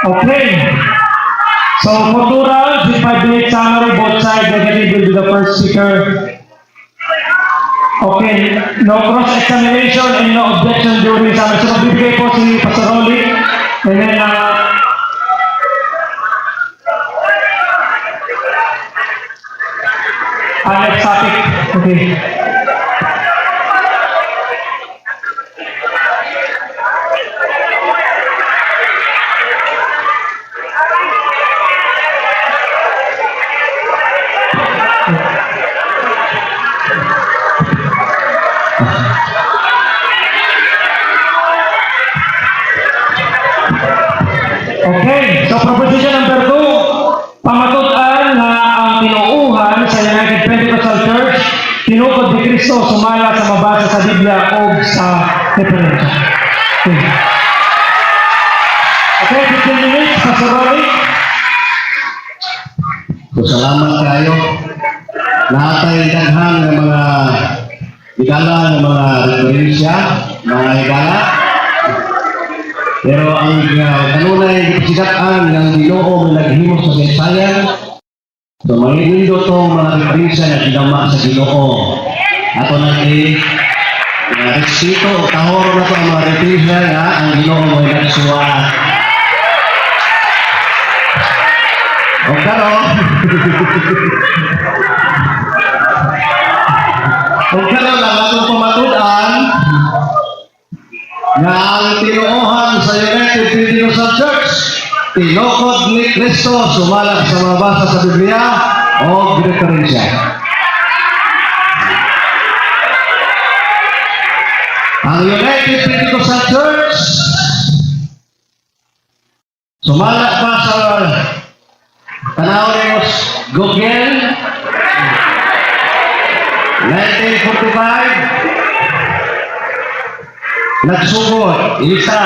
Okay. So for two rounds with 5-minute summary, both sides, negative will be the first speaker. Okay, no cross-examination and no objection during summary. So magbibigay po si Pastor Rolly. And then, next topic. Okay. Okay, so proposition number 2, pamatud-an na ang tinuuhan sa United Pentecostal Church, tinukod ni Kristo sumala sa mabasa sa Biblia o sa referensya. Okay. Okay, 15 minutes, Pastor Rolly. So, salamat kayo. Natay daghan ng mga higala ng mga referensya, mga higala. Pero ang kanunay gipasikat-an ng Ginoo nga naghimo sa kasaysayan. So mga tong mga referensya na gidama sa Ginoo. Ato nang i respeto o tahoro na to ang mga referensya nga ang Ginoo mo nagsuwat. O karon lang atong pamatud-an nga ang tinuohan sa United Pentecostal Church tinukod ni Kristo sumala sa mga basa sa Biblia o referensya. Ang United Pentecostal Church sumala pa sa tanaw nimo Google, 1945 nagsugod isa.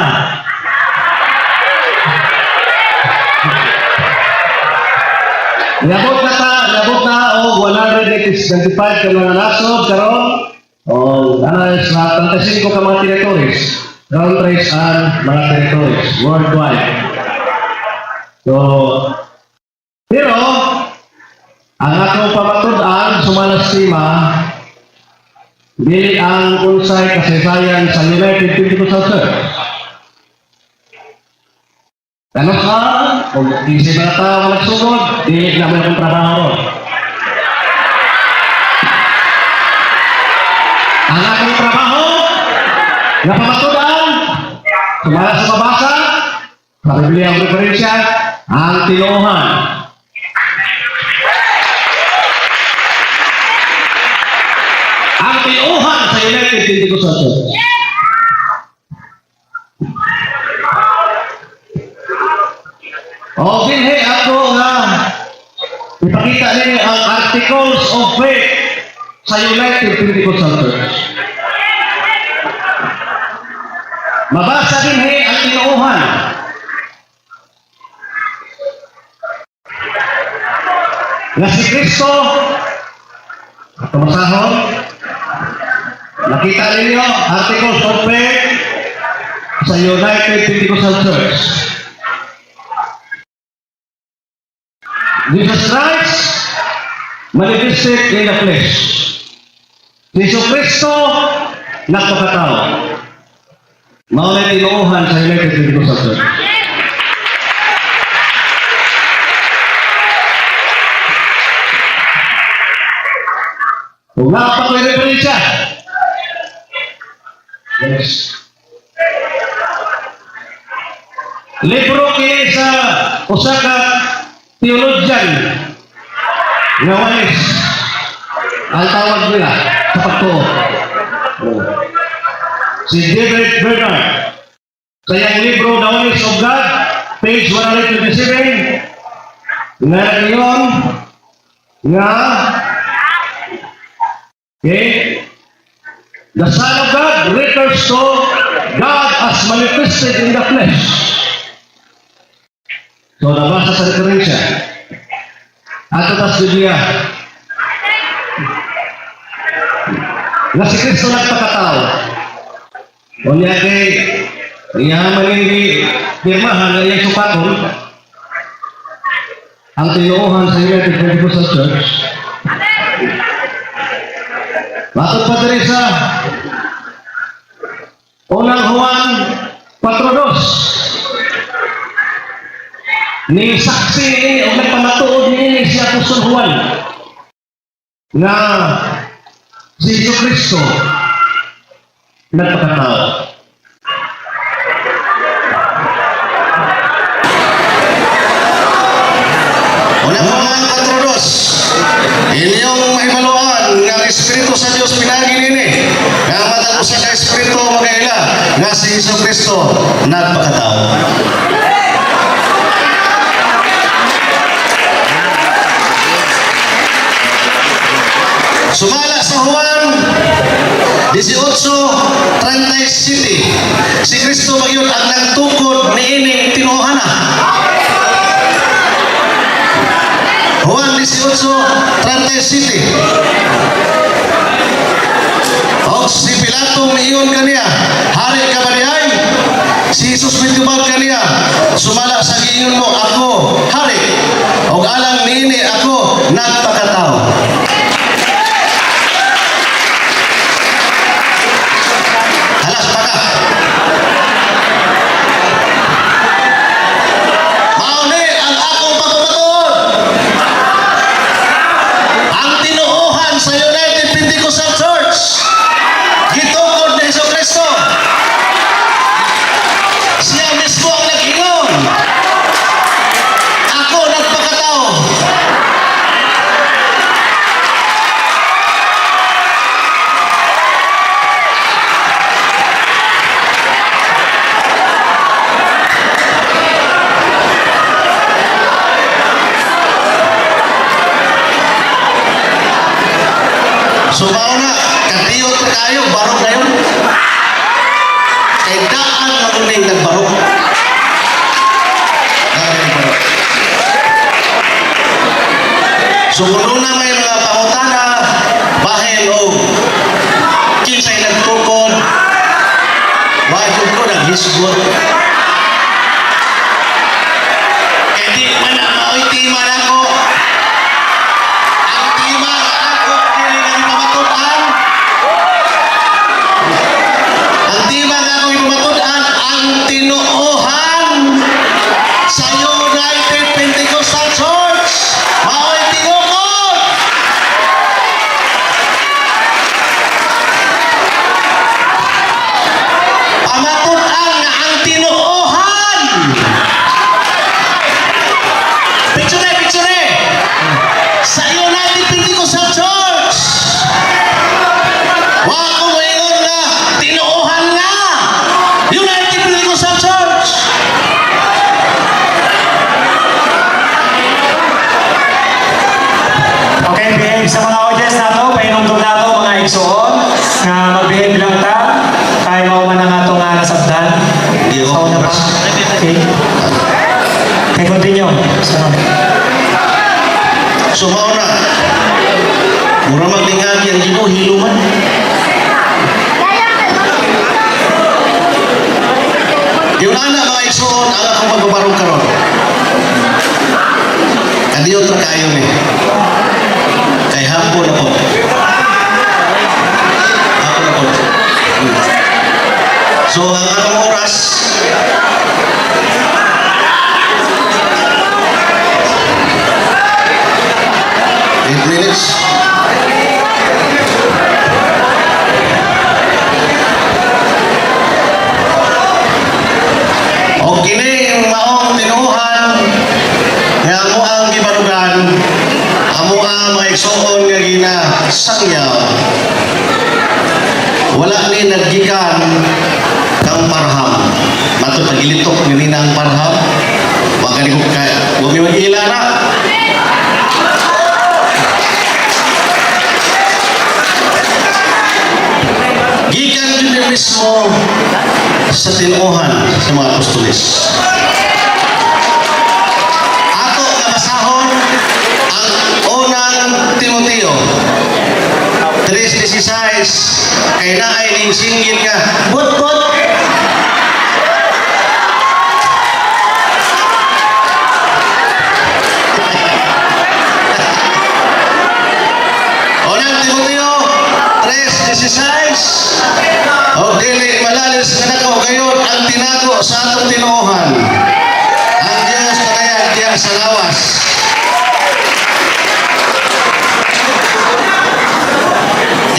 Niabot na og 125 ka mga nasod karon o ana sa 35 ka mga territories, countries and mga territories worldwide. So pero ang atong pamatud-an sumala sa tema, dili ang unsay kasaysayan sa United Pentecostal Church. Kano ka, kung isip na tao nga nagsugod, dili na may akong trabaho ron. Ang akong trabaho, nga pamatudan, sumala sa mabasa, sa Biblia ang referensya, ang tinuohan. Ang tinuohan sa United Pentecostal Church. O dinhi ako nga ipakita ninyo ang Articles of Faith sa United Pentecostal Church. Mabasa dinhi ang tinuohan. Nga si Kristo, tumasahon, nakita ninyo, Articles of Faith sa United Pentecostal Church. Jesus Christ manifested in the flesh. Jesu Cristo nagpakatao. Mao na tinuohan sa United Pentecostal Church. Kung naa pa ko'y referensya. Yes. Libro kini sa usa ka theologian nga walis ang tawag nila sa pagtuo. Oh. Si David Bernard. Sa iyang libro, The Oneness of God, page 127, nga ngayon, nga, okay, the Son of God refers to God as manifested in the flesh. So, nabasa sa referensya. Ato tas Biblia. Nga si Kristo nagpakatao. O niya kay Iya man hindi pirmahan nga iyang sukaton ang tinuohan sa United Pentecostal Church. Matod pa diri sa Unang Juan 4:2, ni saksi ni o nagpamatuod ni si Apostol Juan nga si Jesu Kristo nagpakatao. Unang Juan 4:2. Inyong mahibaluan nga ang Espiritu sa Dios pinagi nini. Nga ang matag usa ka Espiritu magaila nga si Jesu Kristo nagpakatao. Sumala sa Juan 18:37, si Kristo magyud ang nagtukod niining tinuohana. Juan 18:37. Og si Pilato miingon kaniya, "Hari ka ba diay?" Si Jesus mitubag kaniya, "Sumala sa giingon mo, ako hari. Og alang niini ako nagpakatao." Halas pa ka. Mao ni ang akong pagpamatuod. Ang tinuohan sa United Pentecostal Church, gitukod ni Jesu Kristo. Siya mismo ang nag-ingon, "Ako nagpakatao." So mao na, kadiyot na kayo, barog na yun. Kay daan maguning nagbarog. Daan nagbarog. So kung na may mga pangutana, bahin og kinsay nagtukod, wa jud ko naghisgot. Kay di man na mao'y tema nako. Ang tema ako dili nga ipamatud-an. Ang tema nga ako ipamatud-an ang tinuohan sa United Pentecostal Church. Mao'y tinukod. Pamatud-an nga ang tinuohan. Picture, picture. Sa United Pentecostal Church. Wa ko moingon nga tinuohan nga United Pentecostal Church. Okay, behave sa mga audience nato, pahinumdum nato, mga igsoon nga mag-behave lang ta kay mao man ang ato nga nasabtan. Di Sa una pa. Okay. Okay, continue. So, So mao na. Mura maglingag ang Ginoo, hilo man. Yung ana, mga igsoon, ang akong pagbabarog karon. Kadiyot ra kaayo ni. Kay hapon na po. Hapon na po. So ang atong oras 8 minutes. O kini maong tinuohan nga amo ang gibarugan, amo ang mga igsoon nga ginasangyaw. Wala ni naggikan kang Parham. Matod nagilitok ni nina ang Parham. Wa kani ko kaya. Wa mi mag-ila na. Gikan jud ni mismo sa tinuohan sa mga apostoles. Ato nga basahon ang Unang Timoteo 3:16 kay naay ning singgit nga bot-bot. O dili malalis nga dako gayod ang tinago sa atong tinuohan. Ang Diyos nadayag diha sa lawas.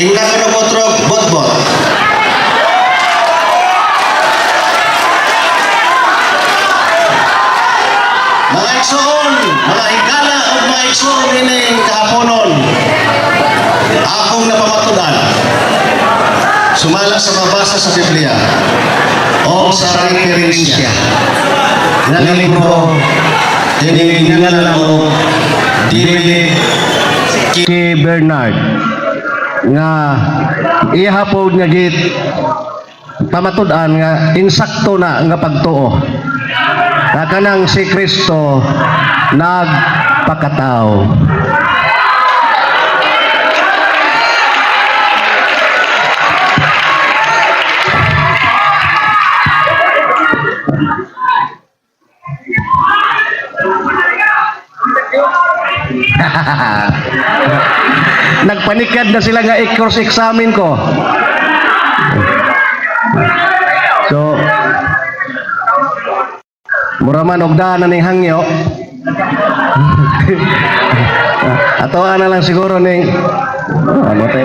Ingna ko ng otrog, botbot. Mga igsoon, mga higala o mga igsoon ining kahaponon. Akong napamatudan. Sumala sa mabasa sa Biblia o sa referensya nga libro ini ngalan og David K. Bernard nga ihapod nga git pamatud-an nga insakto na nga pagtuo nga kanang si Kristo nagpakatao. Nagpanikad na sila nga i-cross-examine ko. So, mura man og daan na ning hangyo. Atoa na lang siguro ning oh, ano te.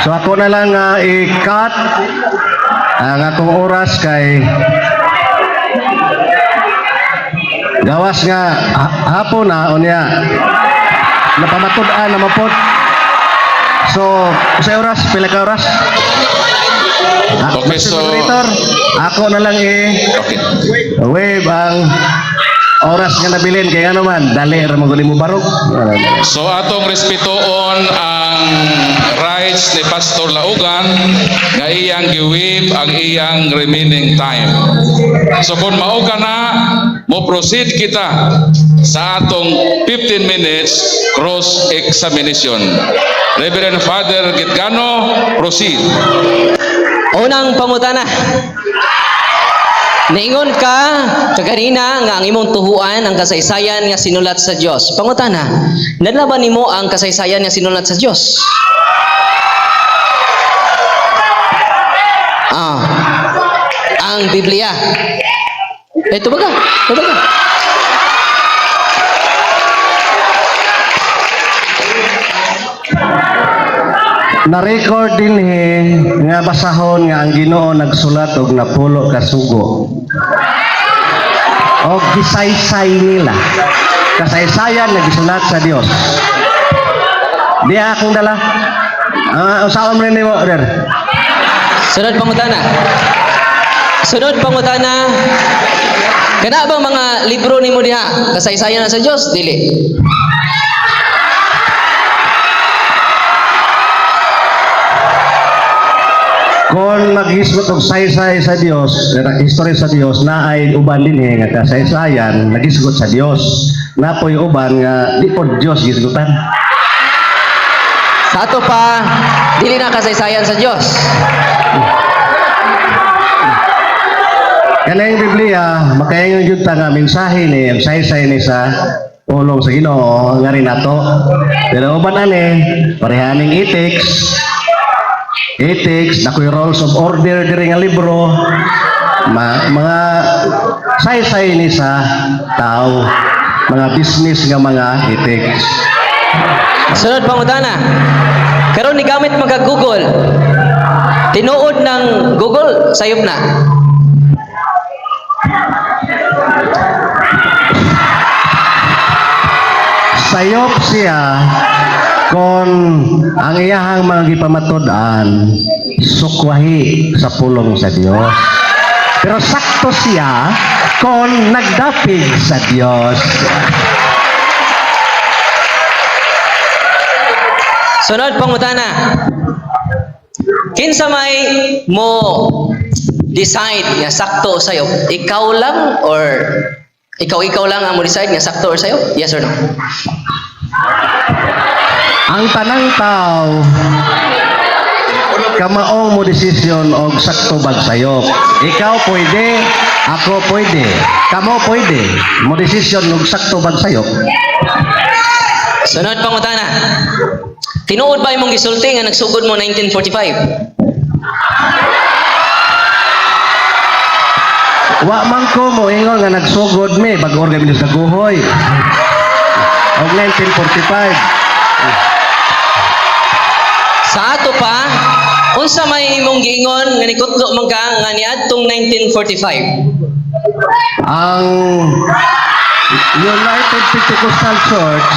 So ako na lang i-cut ang akong oras kay gawas nga hapon na unya napamatud-an na mapot. So, sa oras, pila ka oras? Okay, Mr. so Moderator, ako na lang i wave ang oras nga nabilin kay ano man, dali ra man gud mo barog. So atong respetuon ang rights ni Pastor Laugan nga iyang giwave ang iyang remaining time. So kung mao ka na, mo proceed kita sa atong 15 minutes cross examination. Reverend Father Gitgano, proceed. Unang pangutana. Niingon ka kaganina nga ang imong tuhuan ang kasaysayan nga sinulat sa Dios. Pangutana, nadala ba nimo ang kasaysayan nga sinulat sa Dios? Ah. Ang Biblia. Eh, tubaga. Tubaga. Na-record din nga basahon nga ang Ginoo nagsulat og napulo ka sugo. Og gisaysay nila. Kasaysayan nga gisulat sa Dios. Di akong dala. Ah, usaon man nimo, der. Sunod pangutana. Sunod pangutana. Kana bang mga libro nimo diha kasaysayan na sa Dios? Dili. Kung maghisgot og saysay sa Dios, history sa Dios na ay uban din nga kasaysayan nagisgot sa Dios. Napoy uban nga di po Dios gisgutan. Sa ato pa, dili na kasaysayan sa Dios. Kanang Biblia, makaingon jud ta nga mensahe ni ang saysay ni sa pulong sa Ginoo nga rin nato. Pero uban ani, parehaning ethics. Ethics, nakoy rules of order diri nga libro. Mga saysay ni sa tao, mga business nga mga ethics. Sunod pangutana. Karon ni gamit magka Google. Tinuod ng Google sayop na. Sayop siya kon ang iyahang mga gipamatud-an sukwahi sa pulong sa Dios. Pero sakto siya kon nagdapig sa Dios. Sunod pangutana. Kinsa may mo decide nga sakto o sayop? Ikaw lang or ikaw lang ang mo decide nga sakto or sayop? Yes or no? Ang tanang tao kamaong mo desisyon og sakto bag sayop. Ikaw pwede, ako pwede, kamo pwede. Mo desisyon og sakto bag sayop. Sunod pangutana. Tinuod ba imong gisulti nga nagsugod mo 1945? Wa man ko moingon nga nagsugod mi bag-o ra mi sa guhoy. Og 1945. Sa ato pa, unsa may imong giingon nga nikutlo man ka nga niadtong 1945? Ang United Pentecostal Church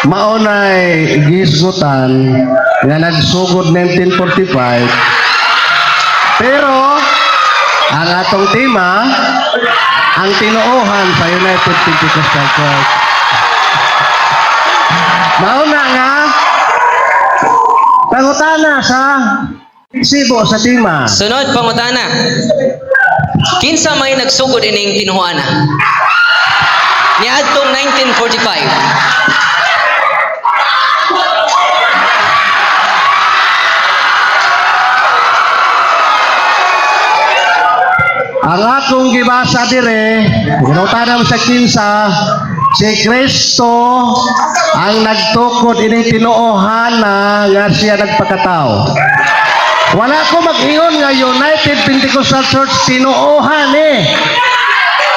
mao nay gihisgutan nga nagsugod 1945, pero ang atong tema, ang tinuohan sa United Pentecostal Church. Mao na nga pangutana sa sibo sa tema. Sunod pangutana. Kinsa may nagsugod ining tinuohana? Niadtong 1945. Ang akong gibasa dire, ginutana mo sa kinsa, si Kristo ang nagtukod ining tinuohana nga siya nagpakatao. Wala ko mag-ingon nga United Pentecostal Church tinuohan eh.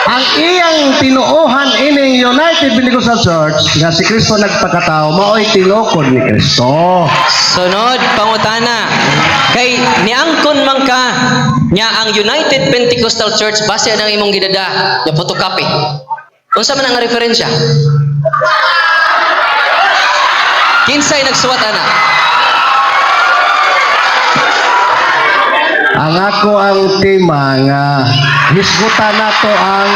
Ang iyang tinuohan ining United Pentecostal Church nga si Kristo nagpakatao, mao'y tinukod ni Kristo. Sunod pangutana. Kay niangkon man ka nya ang United Pentecostal Church base ang imong gidada nya photocopy. Unsa man ang referensya? Kinsay nagsuwat ana? Ang ako ang tema nga hisgutan nato ang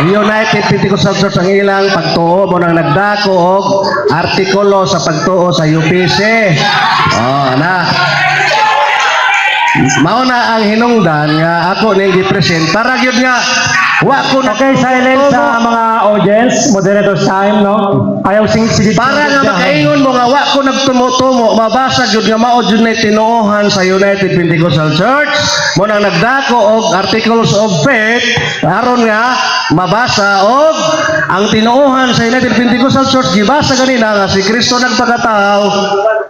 United Pentecostal Church, ang ilang pagtuo mo nang nagdako og artikulo sa pagtuo sa UPC. Oh, na. Mao na ang hinungdan nga ako ning gi-present para gyud nga wa ko na Okay, silence sa mga audience. Moderator's time, no? Ayaw sing sige. Para nga makaingon mo nga wa ko nagtumo-tumo, mabasa gyud nga mao jud na tinuohan sa United Pentecostal Church mo nang nagdako og articles of faith aron nga mabasa og ang tinuohan sa United Pentecostal Church gibasa ganina nga si Kristo nagpakatao.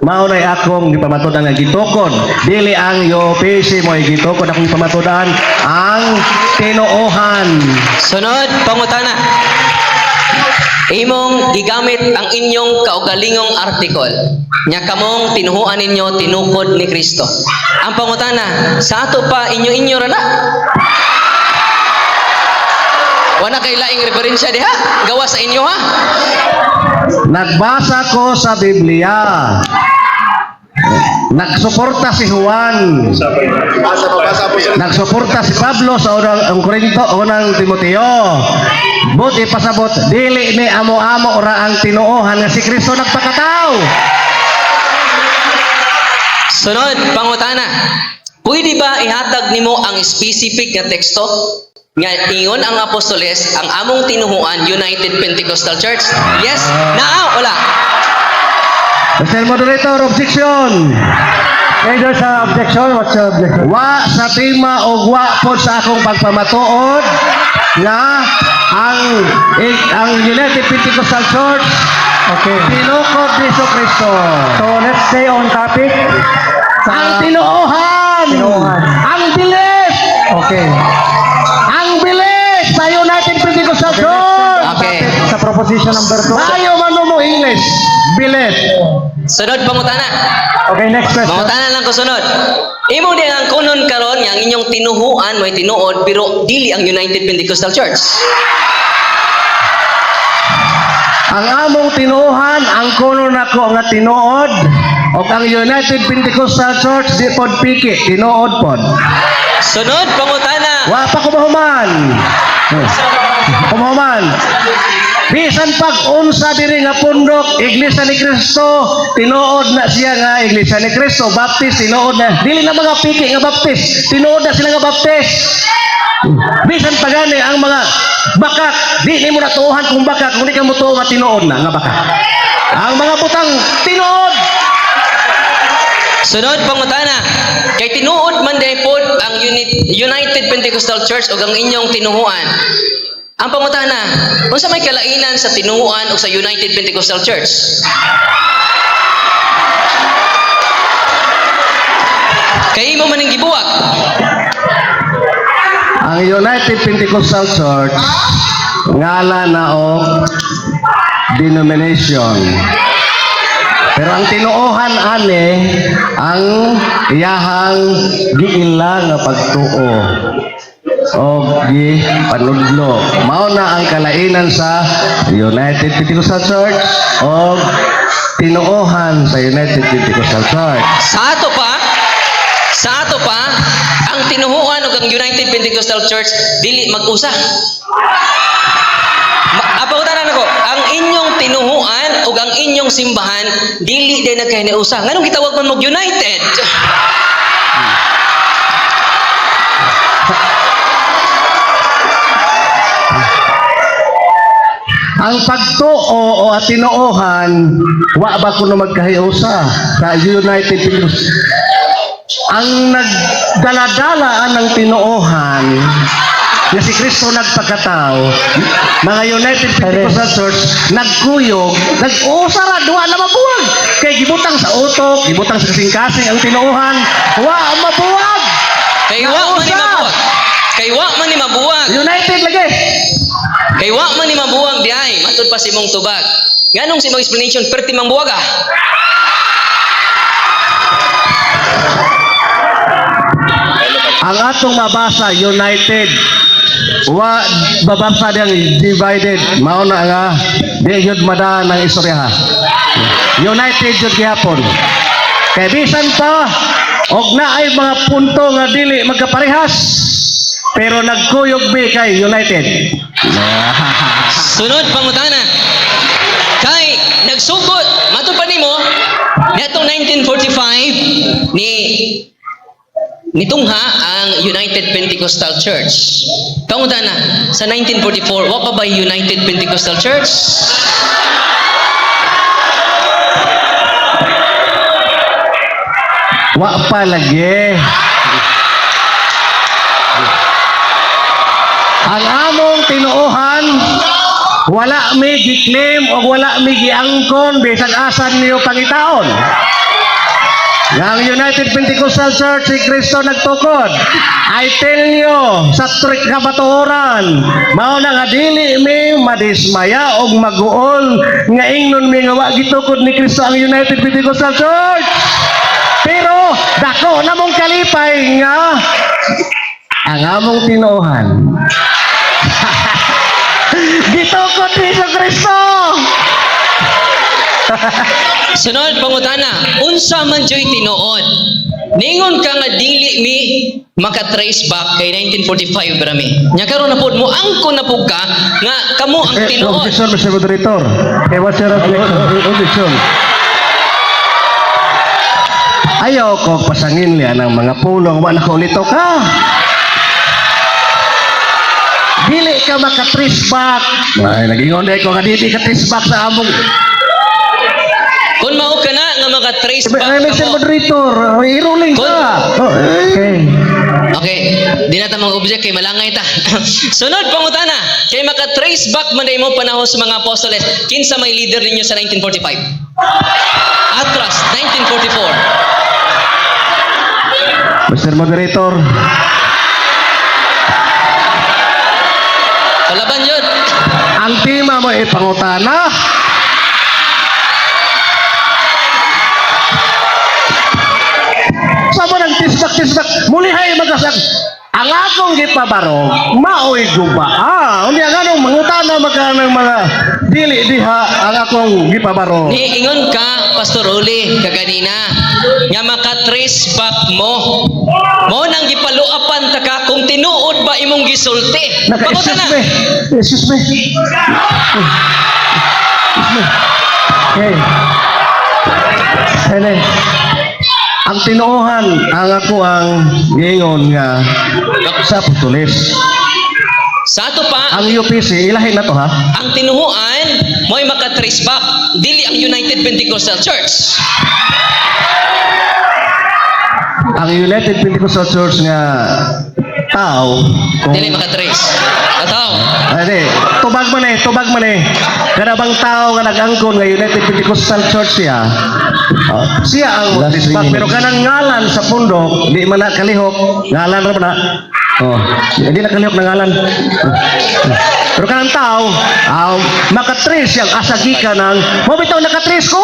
Mao nay akong gipamatud-an nga gitukod, dili ang UPC mo gitukod. Akong gipamatud-an ang tinuohan. Sunod pangutana. Imong gigamit ang inyong kaugalingong article. Nya kamong tinuhuan ninyo tinukod ni Kristo. Ang pangutana, sa ato pa inyo-inyo ra na. Wala kay laing referensya diha. Gawa sa inyo ha. Nagbasa ko sa Biblia. Nagsuporta si Juan. Nagsuporta si Pablo sa unang ang Korinto, unang Timoteo. Buti pasabot, dili ni amo-amo ora ang tinuohan nga si Kristo nagpakatao. Sunod pangutana. Pwede ba ihatag nimo ang specific nga teksto nga ingon ang apostoles ang among tinuhuan United Pentecostal Church? Yes, naa wala. Mr. Moderator, objection. Okay, there's a objection. What's your objection? Wa sa tema o wa pod sa akong pagpamatuod nga ang United Pentecostal Church tinukod ni Kristo. So, let's stay on topic. Sa, Ang tinuohan! Tinuohan. Ang belief! Ang belief sa United Pentecostal Church! Okay. Sa proposition number 2. Maayo man mo mo English. Belief. Sunod pangutana. Okay, next question. Mangutana lang ko sunod. Imo di ang kunon karon nga ang inyong tinuhuan may tinuod pero dili ang United Pentecostal Church. Ang among tinuohan, ang kuno nako nga tinuod, ug ang United Pentecostal Church di pod piki, tinuod pod. Sunod pangutana. Wa pa ko mahuman. Kumahuman. Bisan pag unsa diri nga pundok, Iglesia ni Cristo, tinuod na siya nga Iglesia ni Cristo, Baptist tinuod na. Dili na mga piki nga Baptist, tinuod na sila nga Baptist. Bisan pa gani ang mga bakak, di nimo na tuohan kung bakak, kung di ka mo tuo nga tinuod na nga bakak. Ang mga butang tinuod. Sunod pangutana. Kay tinuod man diay pod ang United Pentecostal Church ug ang inyong tinuhuan. Ang pangutana, unsa may kalainan sa tinuohan o sa United Pentecostal Church? Kay imo man ning gibuwag. Ang United Pentecostal Church ngala na og denomination. Pero ang tinuohan ani ang iyahang giila nga pagtuo o gipanudlo. Mao na ang kalainan sa United Pentecostal Church o tinuohan sa United Pentecostal Church. Sa ato pa, ang tinuhuan ug ang United Pentecostal Church dili mag-usa. Pangutana nako, ang inyong tinuhuan ug ang inyong simbahan dili din nagkahiusa. Nganong gitawag man mo United? Ang pagtuo o tinuohan, wa ba kuno magkahiusa sa United Pentecostal? Ang nagdaladala ang tinuohan nga si Kristo nagpakatao, mga United Pentecostal Church nagkuyog, nag-usa ra, duwa na mabuwag. Kay gibutang sa utok, gibutang sa kasing-kasing ang tinuohan, wa mabuwag. Kay wa man ni Nausa. mabuwag. Kay wa man ni mabuwag. United lagi. Kay wa man ni mabuwag diay, matud pa si mong tubag. Nganong si mong explanation perti mang buwag ah? Ang atong mabasa united, wa babasa diyang divided. Mao na nga di gyud madaan ang istorya ha. United jud gihapon kay bisan pa og naay mga punto nga dili magkaparehas, pero nagkuyog bi kay united. Sunod pangutana. Kay nagsugod matud pa nimo niadtong 1945 ni nitungha ang United Pentecostal Church. Pangutana, sa 1944 wa pa ba United Pentecostal Church? Wa pa lagi. Ang among tinuohan, wala mi gi-claim o wala mi giangkon bisag asan niyo pangitaon. Ang United Pentecostal Church, si Kristo nagtukod. I tell you, sa trick kamatuoran, mao na nga dili mi madismaya og maguol nga ingnon mi nga wa gitukod ni Kristo ang United Pentecostal Church. Pero dako na mong kalipay nga ang among tinuohan gitukod ni Hesus Kristo. Sunod pangutana, unsa man joy tinuod? Ningon ka nga dili mi maka-trace back kay 1945 ra mi. Nya karon na pud mo angkon na pud ka nga kamo ang tinuod. Objection, Mr. Moderator. Okay, what's your objection? Objection. Ayaw ko pasangin liya ng mga pulong. Wala ko ulito ka. Dili ka maka-trace back. Ay, nagingon ko nga dili ka trace back sa among. Kung mao ka na nga maka-trace back Ay, Mr. kamo. Moderator, i-ruling ka. Okay. Okay, di na ta mag-object kay malangay ta. Sunod pangutana, kay maka-trace back man mo panahon sa mga apostoles, kinsa may leader ninyo sa 1945? Atras 1944. Mr. Moderator, Palaban yun. Ang tema mo ay pangutana. Sa mo nang tisbak-tisbak, mulihay magasag. Ang akong gipabarog, maoy guba. Ah, unya nganong mangutana maka ng mga dili diha ang akong gipabarog. Niingon ka, Pastor Uli, kaganina, nga maka-trace back mo. Mo nang gipaluapan ta ka kung tinuod ba imong gisulti. Naka, excuse Pangutana. me. Excuse me. Excuse me. Okay. Hele. Ang tinuohan, ang ako ang giingon nga sa apostoles. Sa ato pa, Ang UPC, ilahin na to ha. ang tinuhuan mo'y maka-trace back dili ang United Pentecostal Church. Ang United Pentecostal Church nga tao kung Dili makatrace. Ataw. Ay, di, tubag man eh, tubag man eh. Kana bang tao nga nag-angkon nga United Pentecostal Church siya? Oh, siya ang Last mo 3 back, pero minutes. kanang ngalan sa pundok, di man na kalihok, ngalan ra man na. Oh, hindi na kalihok na ngalan. Oh. Pero kanang tao, makatrace siyang asa gikan ang, mo bitaw nakatrace ko?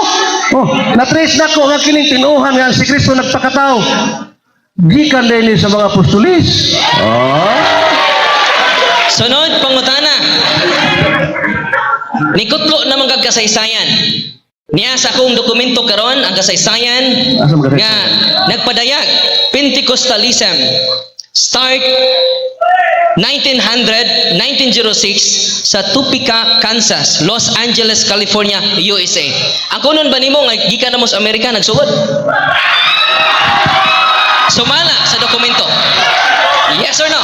Oh, natrace na ko nga kining tinuhan nga si Kristo nagpakatao. Gikan din sa mga apostolis. Oh. Sunod, pangutana. Nikutlo na mga kasaysayan. Niya sa akong dokumento karon ang kasaysayan Asa man kasaysayan? nga nagpadayag Pentecostalism start 1900 1906 sa Topeka, Kansas, Los Angeles, California, USA. Ang kunon ba nimo nga gikan na mo sa Amerika nagsugod? Sumala sa dokumento. Yes or no?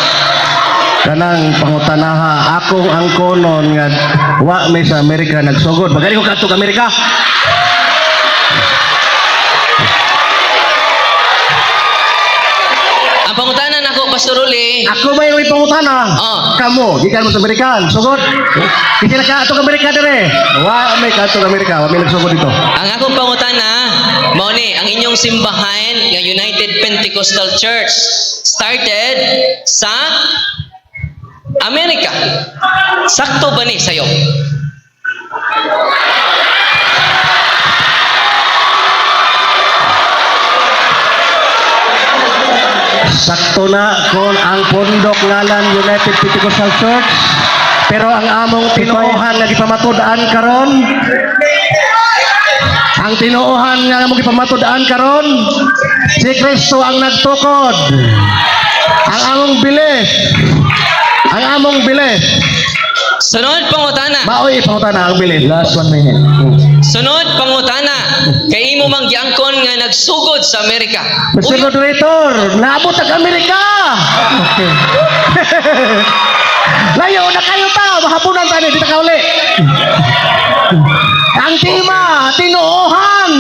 Kanang pangutanaha akong angkonon nga wa may sa Amerika nagsugod. Bagani ko kadtog Amerika. Ang pangutana nako, Pastor Uli, Ako ba yung pangutana? Ah. Kamo, gikan mo sa Amerika, sugod. Kasi na kaadtog Amerika dire. Wa may kaadtog Amerika, wa may nagsugod dito. Ang akong pangutana, mao ni ang inyong simbahan nga United Pentecostal Church started sa Amerika. Sakto ba ni sayo? Sakto na kon ang pundok ngalan United Pentecostal Church. Pero ang among tinuohan nga gipamatud-an karon, ang tinuohan nga among gipamatud-an karon, si Kristo ang nagtukod. Ang among bilis. Ang among bilis. Sunod pangutana. Maoy pangutana ang bilis. Last 1 minute. Sunod pangutana. Kay imo mang giangkon nga nagsugod sa Amerika. Mr. Uy, Moderator, naabot ang Amerika. Okay. Layo na kayo ta, mahapunan tayo, di ta kauli. Ang tema, tinuohan.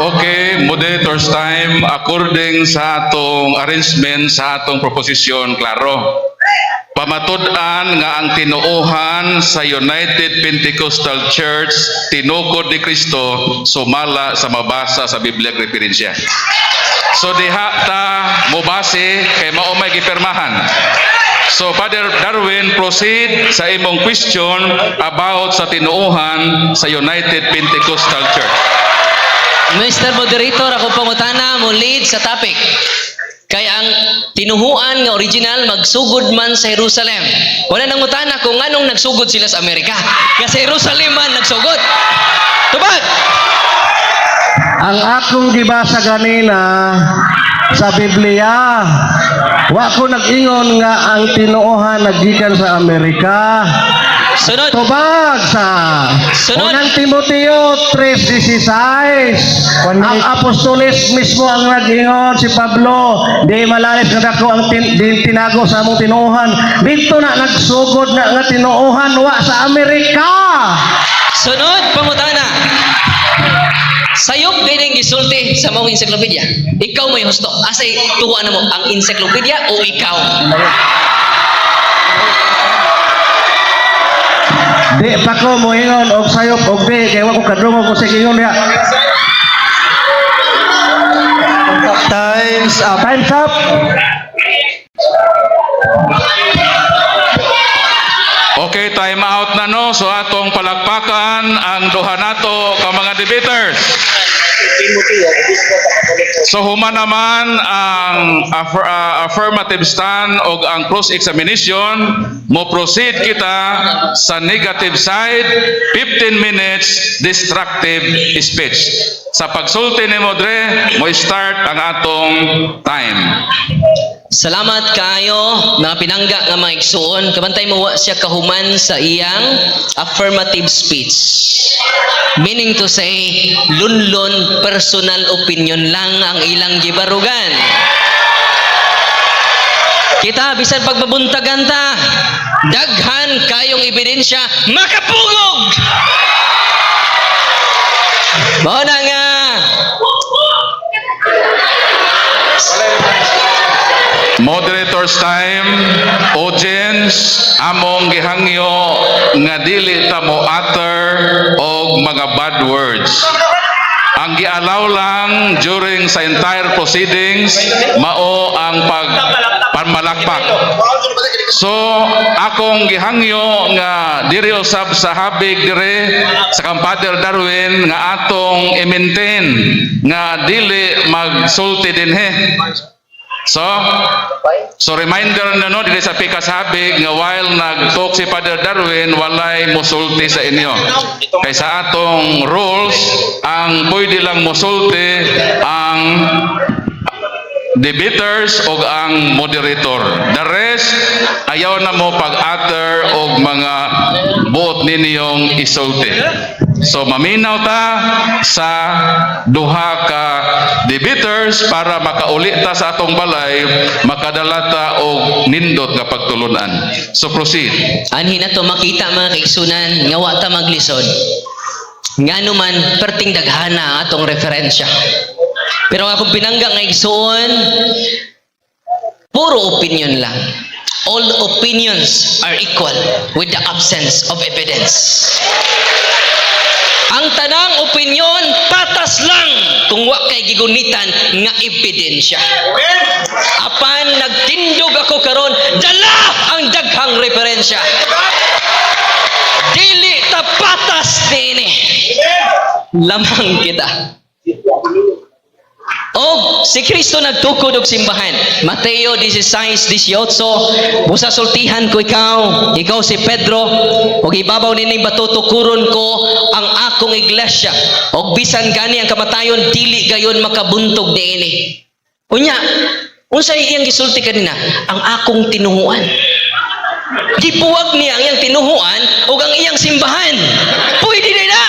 Okay, moderator's time according sa atong arrangement sa atong proposisyon, klaro. Pamatud-an nga ang tinuohan sa United Pentecostal Church tinukod ni Kristo sumala sa mabasa sa Biblia referensya. So diha ta mobase kay mao may gipirmahan. So Father Darwin, proceed sa imong question about sa tinuohan sa United Pentecostal Church. Mr. Moderator, ako pangutana mo lead sa topic. Kay ang tinuhuan nga original magsugod man sa Jerusalem. Wala nang utana kung anong nagsugod sila sa Amerika. Kasi Jerusalem man nagsugod. Tubag! Ang akong gibasa ganina sa Biblia, wa ko nag-ingon nga ang tinuohan naggikan sa Amerika. Sunod. Tubag sa Sunod. Unang Timoteo 3:16. 1 Ang minute. apostoles mismo ang nag-ingon, si Pablo, di malalis nga dako ang di tinago sa among tinuohan. Dito na nagsugod na nga tinuohan, wa sa Amerika. Sunod, pangutana. Sayop din ang gisulti sa maong encyclopedia. Ikaw may husto. Asay tuwa na mo ang encyclopedia o ikaw? Di pa ko moingon og sayop og di kay wa ko kadungog ko sa ingon diha. Time's up. Time's up. Okay, time out na, no. So atong palakpakan ang duha nato ka mga debaters. So human naman ang affirmative stand o ang cross examination, mo proceed kita sa negative side, 15 minutes destructive speech. Sa pagsulti ni Modre, mo start ang atong time. Salamat kayo, mga pinangga nga mga igsuon. Kabantay mo, wa siya kahuman sa iyang affirmative speech. Meaning to say, lunlon, personal opinion lang ang ilang gibarugan. Kita, bisan pagbabuntagan ta, daghan kayong ebidensya, makapugog! Mao na nga, Moderator's time, audience, among gihangyo nga dili ta mo utter og mga bad words. Ang gi-allow lang during sa entire proceedings mao ang pag pamalakpak. So akong gihangyo nga diri usab sa habig dire sa kang Father Darwin nga atong i-maintain nga dili magsulti dinhe. So reminder na, no, dili sa pikas habig nga while nag-talk si Father Darwin, walay musulti sa inyo. Kay sa atong rules, ang pwede lang musulti ang debaters o ang moderator. The rest, ayaw na mo pag-utter og mga buot ninyong isulti. So maminaw ta sa duha ka debaters para makauli ta sa atong balay, makadala ta og nindot nga pagtulunan. So proceed. Anhi na to makita, mga kaigsunan, nga wa ta maglisod. Ngano man perting daghana ang atong referensya. Pero ang akong pinangga nga igsuon, puro opinion lang. All opinions are equal with the absence of evidence. Ang tanang opinion patas lang kung wa kay gigunitan nga ebidensya. Apan nagtindog ako karon, dala ang daghang referensya. Dili ta patas niini. Lamang kita. Og si Kristo nagtukod og simbahan. Mateo 16:18, "Busa sultihan ko ikaw, ikaw si Pedro, ug ibabaw nining bato tukuron ko ang akong iglesia. Og bisan gani ang kamatayon dili gayon makabuntog niini." Unya, unsay iyang gisulti kanina? Ang akong tinuhuan. Gibuwag niya ang iyang tinuhuan ug ang iyang simbahan. Pwede na.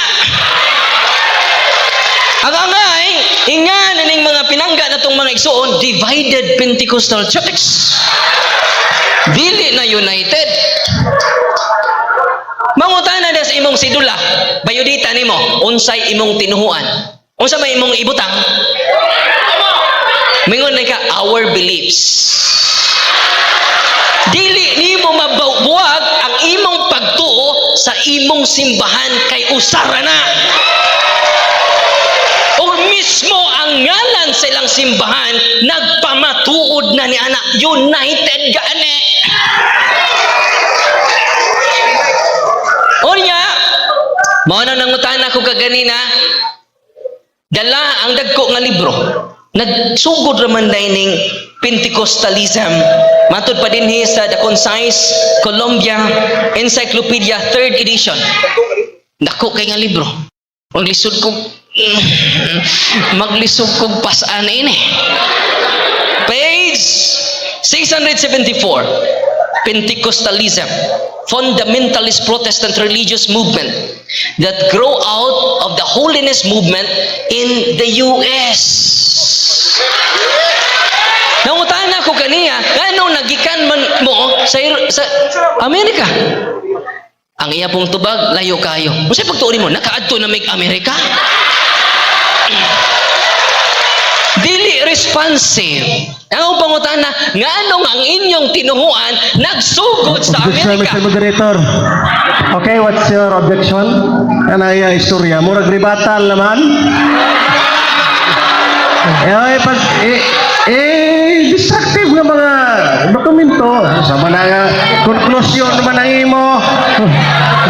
Ang angay, inga na ning mga pinangga na tong mga igsuon, divided Pentecostal Church. Dili na united. Mangutana na sa imong sidula, biodata nimo, unsay imong tinuhuan? Unsa may imong ibutang? Mingon na ka, "Our beliefs." Dili nimo mabuwag ang imong pagtuo sa imong simbahan kay usara na. O mismo ang ngalan sa ilang simbahan nagpamatuod na ni ana, united gani. Unya, mao na nangutana ko kaganina, dala ang dagko nga libro. Nagsugod raman ning Pentecostalism. Matud pa dinhi sa The Concise Columbia Encyclopedia, third edition. Dako kay nga libro. Maglisod kog pasaan ini. Page 674. Pentecostalism, fundamentalist Protestant religious movement that grow out of the holiness movement in the US. Nangutana ko kaniya, nganong nagikan man mo sa Amerika? Ang iya pong tubag, layo kayo. Unsay pagtuo nimo? Nakaadto na mig Amerika? Dili responsive. Ang akong pangutana, nganong ang inyong tinuhuan nagsugod sa Objection, Amerika? Mr. Moderator. Okay, what's your objection? Kanay istorya, murag rebuttal naman. Eh, pag, eh, eh, destructive nga mga dokumento. Sama na nga, konklusyon naman ang imo.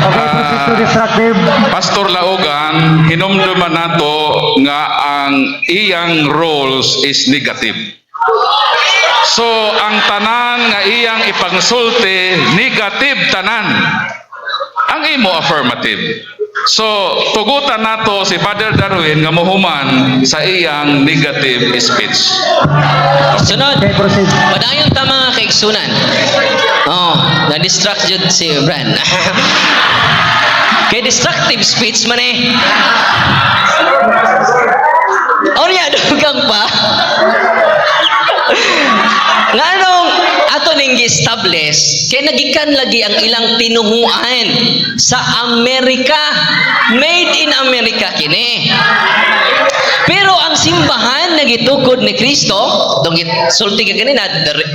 Okay, proceed to destructive. Pastor Laugan, hinumduman nato nga ang iyang roles is negative. So, ang tanan nga iyang ipangsulti, negative tanan. Ang imo affirmative. So, tugutan nato si Father Darwin nga mohuman sa iyang negative speech. Sunod. Okay, proceed. Padayon ta, mga kaigsunan. Oh, na-distract jud si Bran. Kay destructive speech man eh. Unya, dugang pa. Nganong ato ning gi-establish kay nagikan lagi ang ilang tinuhuan sa Amerika? Made in America kini. Pero ang simbahan nga gitukod ni Kristo, dong sulti ka ganina,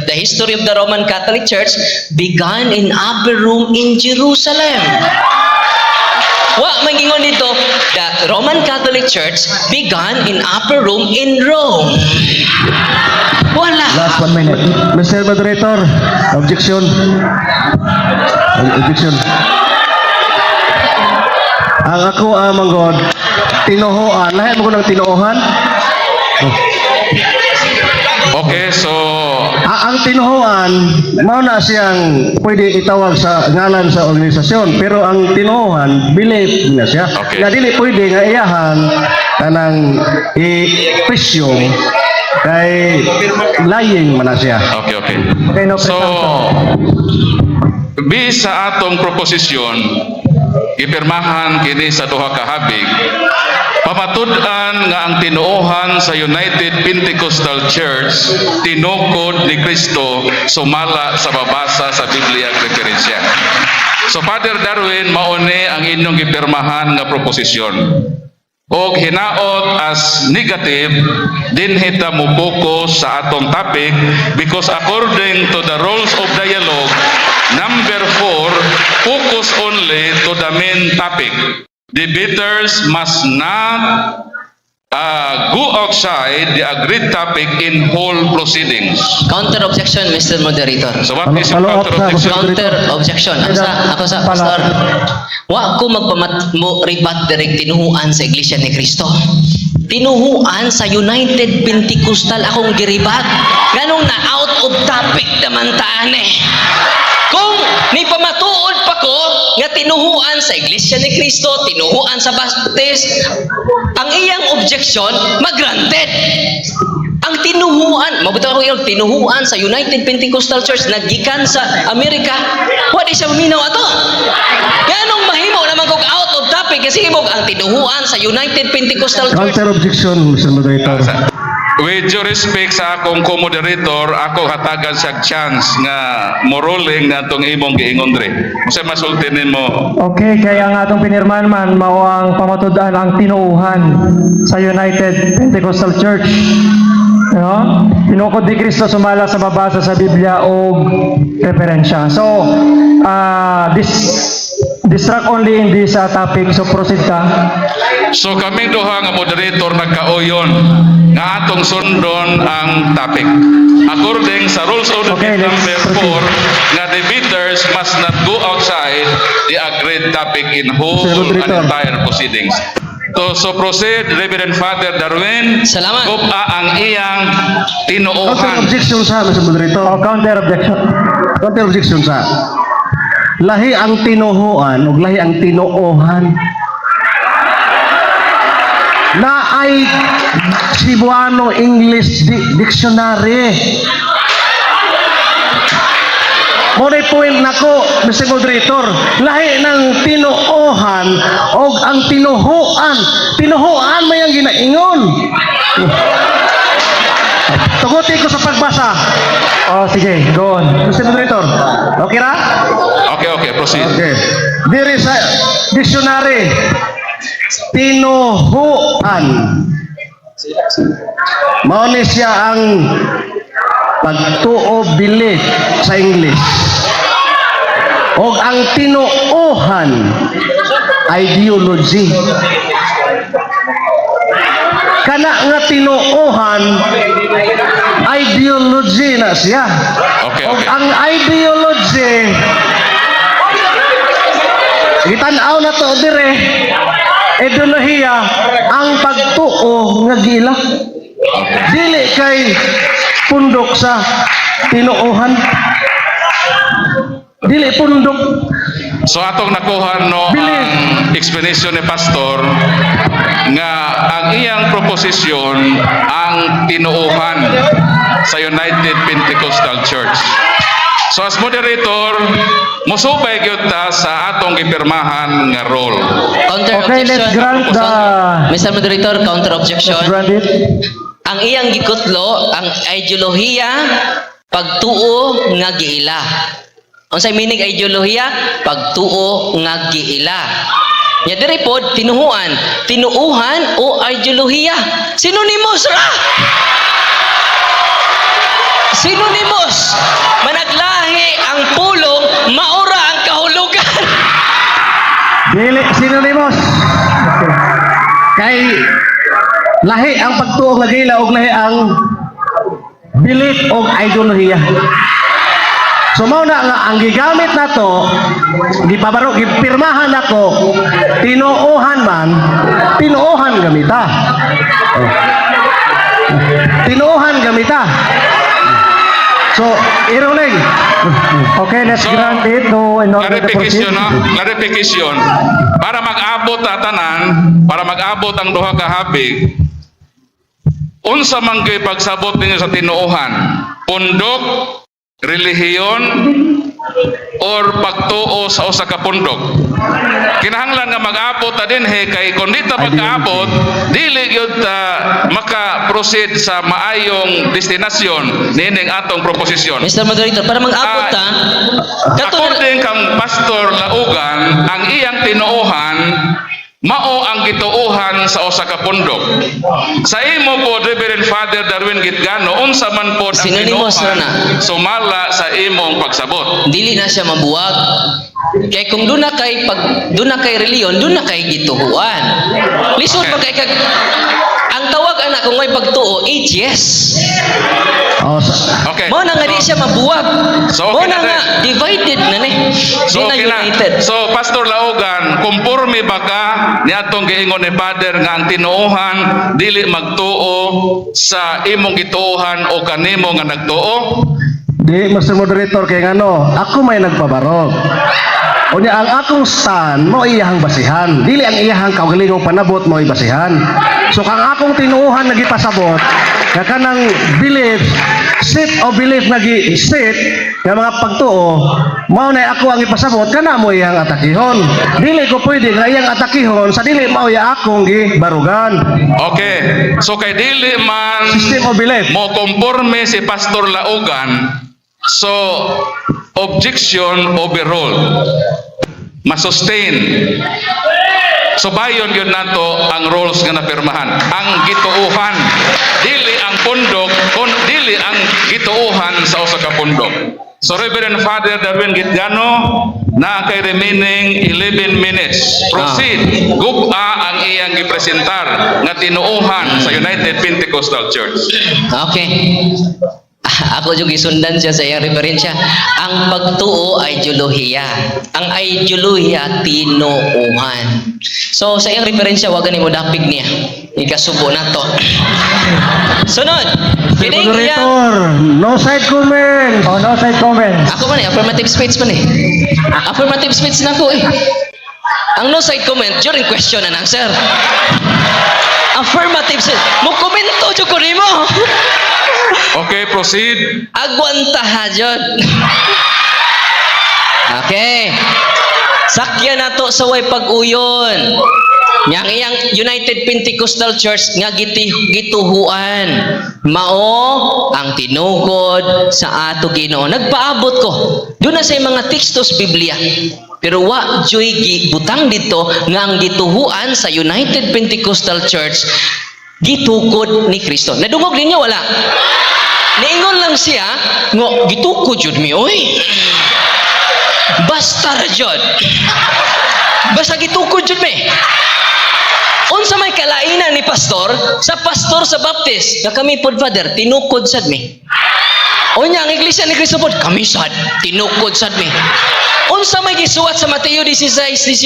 the history of the Roman Catholic Church began in upper room in Jerusalem. Wa man gingon dito, the Roman Catholic Church began in upper room in Rome. Wala. Last one minute. Mr. Moderator, objection. Objection. Ang ako ang manggod, tinuhuan. Lahi mo ko ng tinuohan? Okay, so Ang tinuhuan, mao na siyang pwede itawag sa ngalan sa organisasyon, pero ang tinuohan, belief na siya. Nga dili pwede nga iyahan kanang i-presume kay lying man na siya. Okay. Okay, no So, presumption. bis sa atong proposisyon, gipirmahan kini sa duha ka habig, pamatud-an nga ang tinuohan sa United Pentecostal Church tinukod ni Kristo sumala sa babasa sa Biblia referensya. So Father Darwin, mauni ang inyong gipirmahan nga proposisyon. Og hinaot as negative dinhi ta mo focus sa atong topic because according to the rules of dialogue number 4, focus only to the main topic. Debaters must not go outside the agreed topic in whole proceedings. Counter objection, Mr. Moderator. So what is your Follow up counter sa- objection? Counter objection. Ako sa, Pastor. Wa ko magpamat mo rebat direct tinuhuan sa Iglesia ni Cristo. Tinuhuan sa United Pentecostal akong gi-rebut. Ganong na out of topic naman taan eh. Kung ni pamatuod pa ko nga tinuhuan sa Iglesia ni Cristo, tinuhuan sa Baptist, ang iyang objection magranted. Ang tinuhuan, mabuta ko yung tinuhuan sa United Pentecostal Church naggikan sa Amerika. Wa di siya maminaw ato. Ganong mahimo naman kog out of topic kasi mo ang tinuhuan sa United Pentecostal Church. Counter objection, Mr. Moderator. With due respect sa akong co-moderator, ako hatagan siya chance nga moruling na itong imong giingon dre. Unsay masulti nimo? Okay, kaya nga atong pinirmahan man mao ang pamatud-an ang tinuuhan sa United Pentecostal Church. No? Tinukod ni Kristo sumala sa mabasa sa Biblia og referensya. So, this distract only in this topic. So proceed ka. So kaming duha nga moderator nagkauyon nga atong sundon ang topic. According sa rules of the Okay, let's number proceed. 4 nga debaters must not go outside the agreed topic in whole Mr. and Moderator. entire proceedings. So proceed, Reverend Father Darwin. Salamat. Guba ang iyang Counter tinuohan. objection sa, Mr. Moderator. Oh, counter objection. Counter objection sa. Lahi ang tinuhuan ug lahi ang tinuohan. Na ay Cebuano English Dictionary. Mo na point nako, Mr. Moderator, lahi ng tinuohan og ang tinuhuan. Tinuhuan may ang ginaingon. Tuguti ko sa pagbasa. Oh, sige, go on. Mr. Moderator, okay ra? Okay, proceed. Okay. Diri sa dictionary, tinuhuan. Mao ni siya ang pagtuo, belief sa English. Og ang tinuohan, ideology. Kana nga tinuohan, ideology na siya. Og ang ideology, gitan-aw na to dire, ideolohiya ang pagtuo nga giila. Dili kay pundok sa tinuohan. Dili pundok. So atong nakuha no Believe. ang explanation ni pastor nga ang iyang proposisyon ang tinuohan sa United Pentecostal Church. So as moderator, musubay gyud ta sa atong gipirmahan nga role. Counter Okay, objection. let's grant Mr. Moderator, counter objection. Let's grant it. Ang iyang gikutlo, ang ideolohiya, pagtuo nga giila. Unsay meaning ideolohiya? Pagtuo nga giila. Nya diri pod tinuhuan, tinuuhan o ideolohiya. Synonymous ra. Synonymous. Managlahi ang pulong, mao ra ang kahulugan. Dili synonymous. Kay lahi ang pagtuo nga gila og lahi ang belief og ideolohiya. So mao na nga ang gigamit nato, gipabaro, gipirmahan nako, tinuohan man, tinuohan gamita. Oh. Tinuohan gamita. So, ironing. Okay, let's So, grant it to in order to proceed. Clarification, no? Clarification. Para mag-abot ta tanan, para mag-abot ang duha ka habig, unsa man gyud pagsabot ninyo sa tinuohan? Pundok, relihiyon, or pagtuo sa usa ka pundok? Kinahanglan nga mag-abot ta dinhi kay kung di ta magkaabot, dili gyud ta maka-proceed sa maayong destinasyon niining atong proposisyon. Mr. Moderator, para mag-abot ta, kato na, According kang Pastor Laugan, ang iyang tinuohan mao ang gituohan sa usa ka pundok. Sa imo po, Reverend Father Darwin Gitgano, unsa man po ang Synonymous tinuohan ra na. sumala sa imong pagsabot? Dili na siya mabuwag. Kay kung doon na kay reliyon, doon na kay gituhuan. Lisod pa kay kag ang tawag ana kung may pagtuo, atheist. Oh, sa- Okay. Mao na nga di siya mabuwag. So, Mao okay na na nga divided na ni. So, Di na okay na. united. So, Pastor Laugan, kumporme ba ka niadtong giingon ni Father nga ang tinuohan dili magtuo sa imong gituohan o kanimo nga nagtuo? Di, Mr. Moderator, kay ngano, ako may nagpabarog. Unya ang akong stand mo iyahang basihan. Dili ang iyahang kaugalingong panabot mo basihan. So kang akong tinuohan nga gipasabot, nga kanang belief, set of belief nga gi set nga mga pagtuo, mao na ako ang ipasabot kana mo iyang atakihon. Dili ko pwede nga iyang atakihon sa dili mao ya akong gibarugan. Okay. So kay dili man System of belief. mo konforme si Pastor Laugan, so objection overruled. Masustain. So bayon yun nato ang rules nga napirmahan. Ang gituohan, dili ang pundok, kun dili ang gituohan sa usa ka pundok. So Reverend Father Darwin Gitgano, na kay remaining 11 minutes. Proceed. Guba ang iyang gipresentar nga tinuohan sa United Pentecostal Church. Okay. Ako yung gisundan siya sa iyang referensya. Ang pagtuo ay ideolohiya. Ang ideolohiya, tinuuhan. So, sa iyang referensya, wag mo dapig niya. Ikasubo na to. Sunod. Mr. Kining iyang Moderator, no side comments. Oh, no side comments. Ako man eh, affirmative speech man eh. Affirmative speech na ko eh. Ang no side comment during question and answer. Affirmative speech. Mo komento jud ko nimo. Okay, proceed. Agwanta ha jud. Okay. Sakya na to sa way pag-uyon. Yang iyang United Pentecostal Church nga gituhuan. Mao ang tinukod sa ato Ginoo. Nagpaabot ko. Doon na sa mga tekstos Biblia. Pero wa joy gibutang dito nga ang gituhuan sa United Pentecostal Church gitukod ni Kristo. Nadungog ninyo wala? Niingon lang siya nga gitukod jud mi oy. Basta ra jud. Basta gitukod jud mi. Unsa may kalainan ni pastor sa pastor sa Baptist nga kami pod, Father, tinukod sad mi. Unya ang Iglesia ni Cristo pod kami sad tinukod sad mi. Unsa may gisuwat sa Mateo 16:18?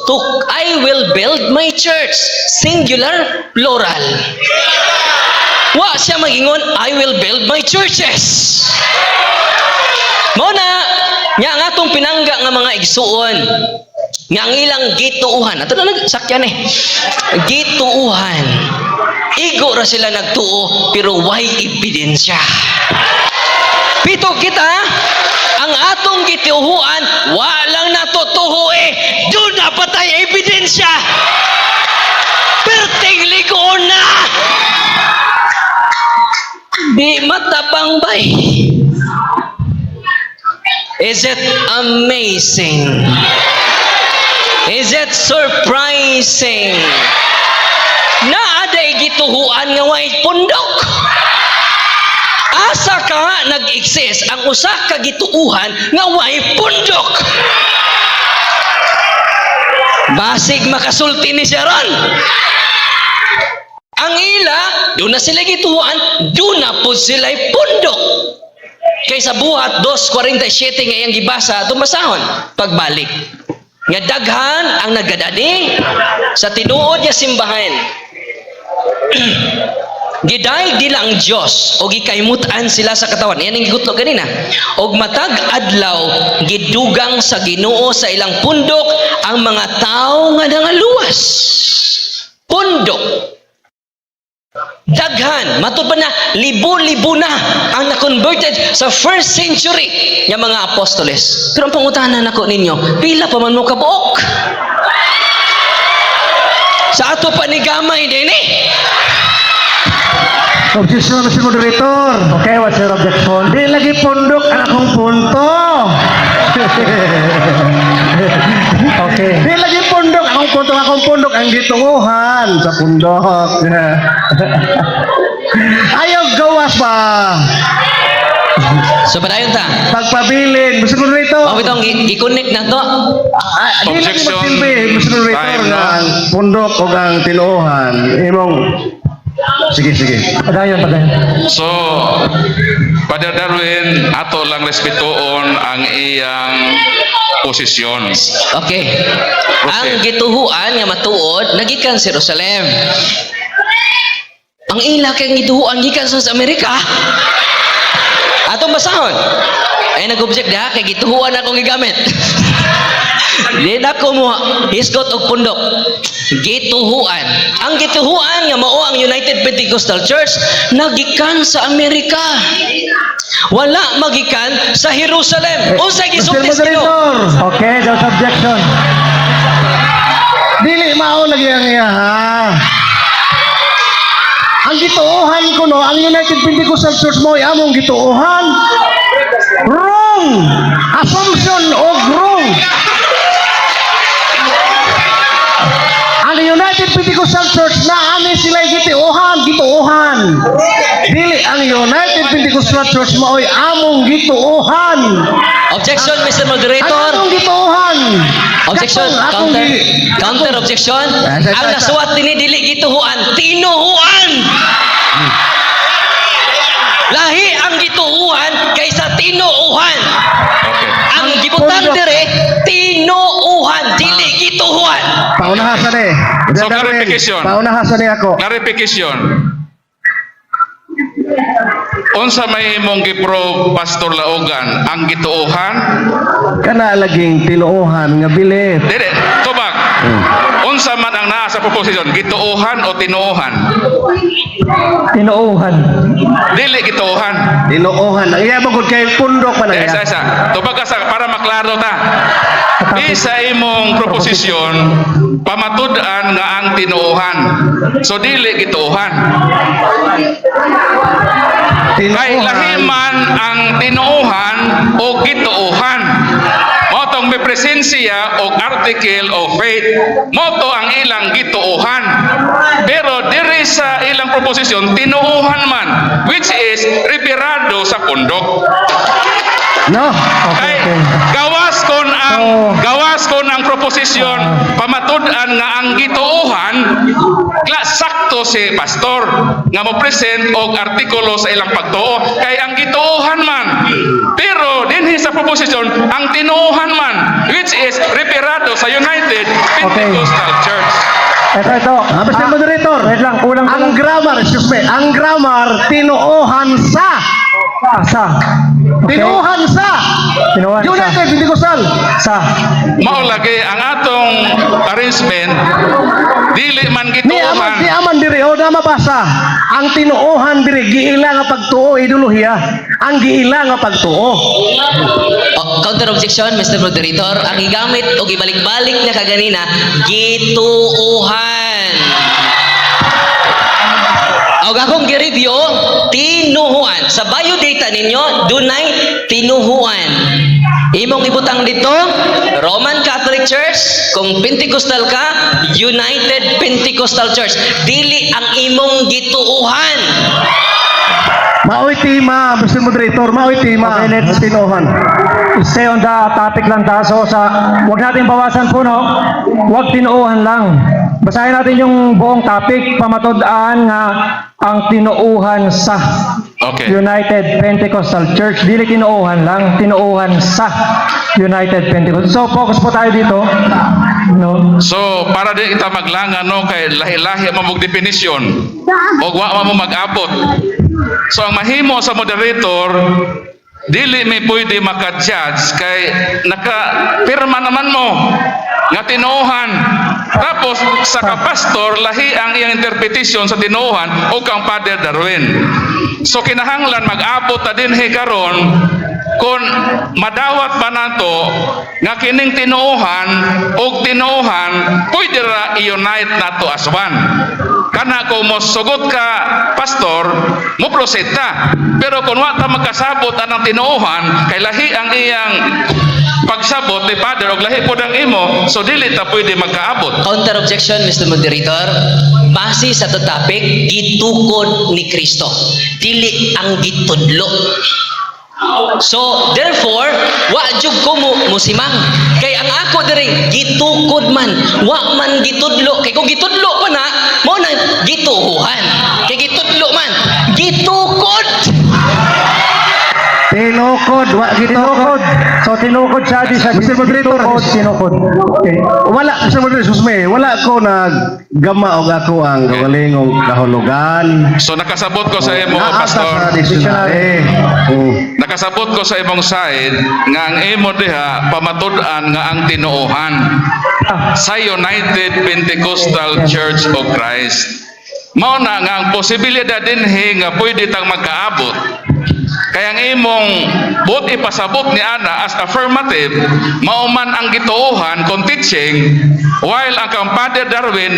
To I will build my church. Singular, plural. Wa siya magingon, "I will build my churches." Mao na, nya ang atong pinangga nga mga igsuon, nga ang ilang gituuhan. Ato na nagsakyan eh. Gituuhan. Igo ra sila nagtuo, pero why ebidensya? Pito kita, ang atong gituuhan, walang natutuho eh. Doon na patay ebidensya. Perting ligoon na. Di matabang bay. Is it amazing? Is it surprising? Naa day gituhuan nga way pundok. Asa ka nag-exist ang usa ka gituuhan nga way pundok? Basig makasulti ni siya ron. Ang ila, duna sila gituhuan, duna po sila pundok. Kay sa Buhat 2:47 nga iyang gibasa, tumasahon pagbalik. Nga daghan ang nagadani sa tinuod nga simbahan. Gidayeg nila ang Dios o gikaimutan sila sa katawan. Yan ang gigutlo ganina. Og matag adlaw gidugang sa Ginoo sa ilang pundok ang mga tawo nga nangaluwas. Pundok. Daghan, matud pa na libo-libo na ang na-converted sa first century nga mga apostoles. Pero ang pangutana nako ninyo, pila pa man mo kabuok? Sa ato pa ni gamay din eh. Objection, Mr. Moderator. Okay, what's your objection? Di lagi pundok ang akong punto. Okay. Di lagi pundok akong punto, akong pundok ang gitunguhan sa pundok. Ayaw gawas ba? So padayon ta. Pagpabilin, Mr. Moderator. Mao bitong i-connect na to. Ah, di lagi Objection. magsilbi, Mr. Moderator, Time, no? nga ang pundok o ang tinuohan. Imong. Sige, sige. Padayon, padayon. So, Father Darwin, ato lang respetuon ang iyang posisyon. Okay. Ang gituhuan nga matuod nagikan sa Jerusalem. Ang ila kay gituhuan gikan sa Amerika. Atong basahon. Ay nag-object diha kay gituhuan akong gigamit. Di na ko mo hisgot og pundok. Gituhuan. Ang gituhuan nga mao ang United Pentecostal Church nagikan sa Amerika. Wala magikan sa Jerusalem. Unsay Mr. gisulti sa Ginoo? Moderator, Okay, there's objection. dili mao lagi ang iya ha. Ang gituohan ko no, ang United Pentecostal Church mo ay among gituohan. Wrong! Assumption og wrong. Ang United Pentecostal Church na ani sila gituohan, gituohan. Dili ang United Pentecostal Church mo ay among gituohan. Objection, Mr. Ang Moderator. among gituohan. Objection, Katong akong counter. Counter objection. Ah, sa- Ang sa- nasuwat dinhi dili gituhuan, tinuhuan. Lahi ang gituhuan kaysa tinuuhan. Okay. Ang gibutang pundok. dire tinuuhan, dili gituhuan. Paunahan sa ni. So, clarification. Paunahan sa ni ako. Clarification. Unsa may imong gi-prove, Pastor Laogan, ang gituohan? Kana laging tinuohan nga belief. Dili, tubag. Unsa man ang naa sa proposition, gituohan o tinuohan? Tinuuhan. Dili gituohan. Tinuohan. Ang iya mo gud kay pundok man ang Isa, iya. isa. Tubag ka sa para maklaro ta. Di sa imong proposisyon, pamatud-an nga ang tinuohan. So dili gituohan. Kay lahi Tinuohan. man ang tinuohan o gituohan. Mao tong may presensya og article of faith. Mao to ang ilang gituohan. Pero diri sa ilang proposisyon, tinuohan man, which is referado sa pundok. No. Okay, Kay okay. gawas kon ang proposisyon pamatud-an nga ang gituohan kla sakto si pastor nga mo present og artikulo sa ilang pagtuo kay ang gituohan man, pero dinhi sa proposisyon ang tinuohan man, which is referado sa United Pentecostal Church. Ito, ito. Ah, Mr. Moderator. Wait lang, kulang Ang grammar, excuse me, ang grammar tinuohan sa. Sa, sa. Okay. Tinuohan sa. Tinuohan sa. United Pentecostal. Sa. Mao lagi ang atong arrangement, dili man Ni aman, gituohan. ni aman diri o na mabasa. Ang tinuohan diri giila nga pagtuo ideolohiya. Ang giila nga pagtuo. Oh, counter objection, Mr. Moderator. Ang gigamit o gibalik-balik niya kaganina, gituuhan. Og akong gi-review, tinuhuan. Sa biodata ninyo, dunay tinuhuan. Imong ibutang dito, Roman Catholic. Catholic Church, kung Pentecostal ka, United Pentecostal Church. Dili ang imong gituuhan. Maoy tema, Mr. Moderator, maoy tema. Okay, let's- Tinuohan. Stay on the topic lang ta. So sa wag natin bawasan po, no. Wag tinuuhan lang. Basahin natin yung buong topic, pamatud-an nga ang tinuuhan sa United Pentecostal Church. Dili tinuuhan lang, tinuuhan sa United Pentecostal. So focus po tayo dito. No. So para di kita maglangan, no, kay lahi-lahi man mong definisyon og wa man mo mag-abot. So ang mahimo sa moderator, dili mi pwede maka-judge kay naka pirma naman mo nga tinuohan. Tapos sa kapastor, lahi ang iyang interpretation sa tinuohan o kang Father Darwin. So kinahanglan mag-abot ta dinhi karon kung madawat ba nato nga kining tinuohan og tinuohan pwede ra i-unite nato as one. Kana kung mo sugot ka, pastor, mo proceed ta. Pero kung wa ta magkasabot anang tinuohan kay lahi ang iyang pagsabot ni Father og lahi pod ang imo, so dili ta pwede magkaabot. Counter objection, Mr. Moderator. Base sa to topic, gitukod ni Kristo. Dili ang gitudlo. So, therefore, wa jud ko mo musimang. Kay ang ako diri gitukod man, wa man gitudlo. Kay kung gitudlo pa na, mao na gituhuhan. Kay gitudlo man, gitukod. Tinukod, wa gitukod. Tinukod. So tinukod siya, di siya Mr. Moderator. gitukod, tinukod. Okay. Wala, Mr. Moderator, sus me, wala ko nag-gama og ako ang kaugalingong kahulugan. So nakasabot ko sa imo, Naa pastor. sa dictionary. Oh. Nakasabot ko sa imong side nga ang imo diha pamatud-an nga ang tinuohan sa United Pentecostal Church of Christ. Mao na nga ang posibilidad dinhi nga pwede tang magkaabot. Kaya ang imong buot ipasabot ni ana as affirmative, mao man ang gituohan kung teaching, while ang kang Father Darwin,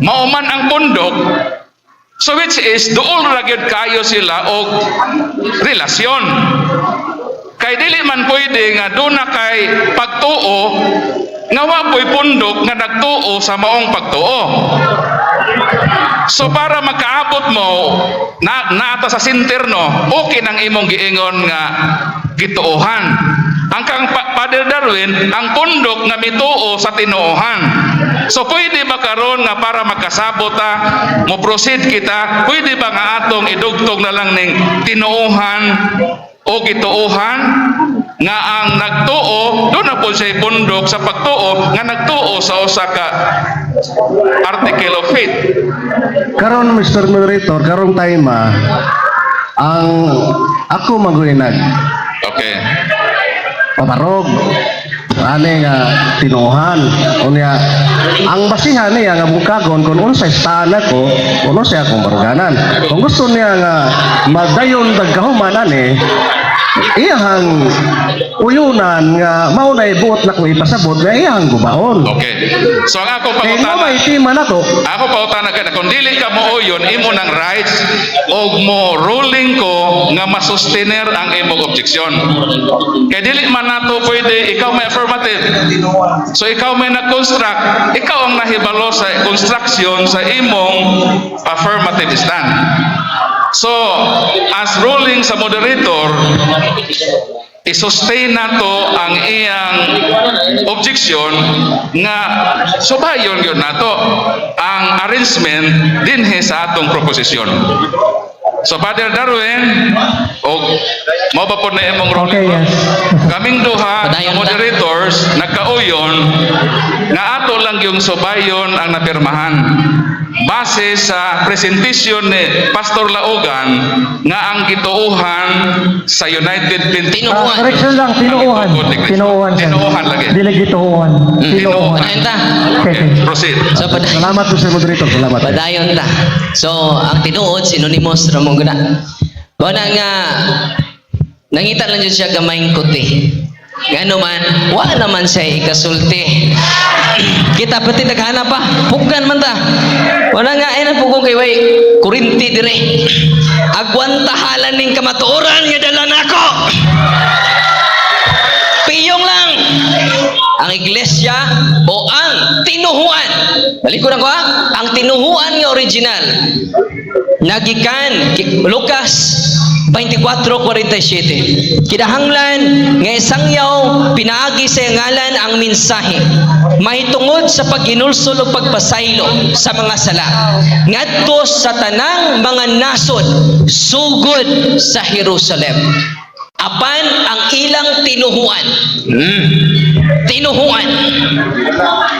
mao man ang pundok. So which is, duol ra gyud kayo sila og relasyon. Kay dili man pwede nga duna kay pagtuo nga wa po'y pundok nga nagtuo sa maong pagtuo. So para makaabot mo na naata sa center, no, okay nang imong giingon nga gituohan. Ang kang Father Darwin, ang pundok nga mituo sa tinuohan. So pwede ba karon nga para makasabot ta, mo proceed kita, pwede ba nga atong idugtong na lang ning tinuohan o gituohan nga ang nagtuo doon na po siya pundok sa pagtuo nga nagtuo sa usa ka article of faith? Karon, Mr. Moderator, karong time ang ako magoy nag pabarog ani nga tinuohan. Unya ang basihan niya nga bukagon kung unsa staan ako, kung unsa akong baruganan. Kung gusto niya nga madayon dagkahuman ani iyahang uyunan nga mao na ibuot na ko ipasabot nga iyahang gubaon. Okay. So ang ako Kay mo pangutana, may tema na to. Ako pangutana ka na kung dili ka mo uyon, imo nang rights og mo ruling ko nga masustener ang imong objection. Kay dili man nato pwede ikaw may affirmative. So ikaw may nag-construct, ikaw ang nahibalo sa construction sa imong affirmative stand. So, as ruling sa moderator, i-sustain nato ang iyang objection nga subayon yun nato ang arrangement dinhi sa atong proposisyon. So Father Darwin, og mao ba po na imong ruling? Okay, yes. Kaming duha Padayon nga moderators nagkauyon nga ato lang yung subayon ang napirmahan base sa presentation ni Pastor Laugan nga ang gituohan sa United Pentecostal Tinuohan. Ah, correction lang, tinuuhan. Ang gitukod ni Kristo. Tinuuhan, sir. Tinuuhan lagi. Dili gituuhan. Tinuuhan. Padayon ta. Okay. Proceed. So padayon. Salamat, Mr. Moderator, salamat. Padayon ta. So ang tinuod synonymous ra mo guna. Mao na nga nangita lang jud siya gamayng kuti. Ngano man, wa naman siya ikasulti. Kita pati naghana pa, pugnan man ta. Wala nga ay napugong kay way kurinti dire. Agwantahalan ning kamatuoran nga dala nako. Piyong lang. Ang Ang iglesia o ang tinuhuan. Balik ko na ko ha. Ang tinuhuan nga original nagikan Lucas 24:47. Kinahanglan nga isangyaw pinaagi sa ngalan ang mensahe mahitungod sa paghinulsol ug pagpasaylo sa mga sala ngadto sa tanang mga nasod, sugod sa Jerusalem. Apan ang ilang tinuhuan, tinuhuan,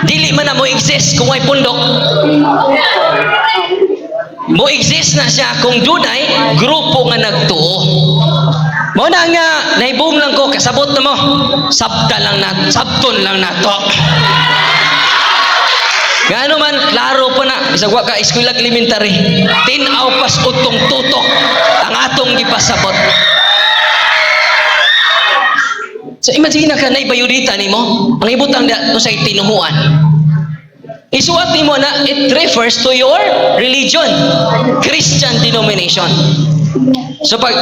dili man na mo exist kung way pundok. Mo exist na siya kung dunay grupo nga nagtuo. Mao na nga naibong lang ko, kasabot na mo. Sabta lang na, sabton lang nato. Ngano man, klaro pa na, bisag wa ka eskwela elementary, tin-aw pas utong tutok ang atong gipasabot. So imagine na ka na bayudita nimo, ang ibutang da sa tinuhuan. Isuwat nimo na it refers to your religion, Christian denomination. So pag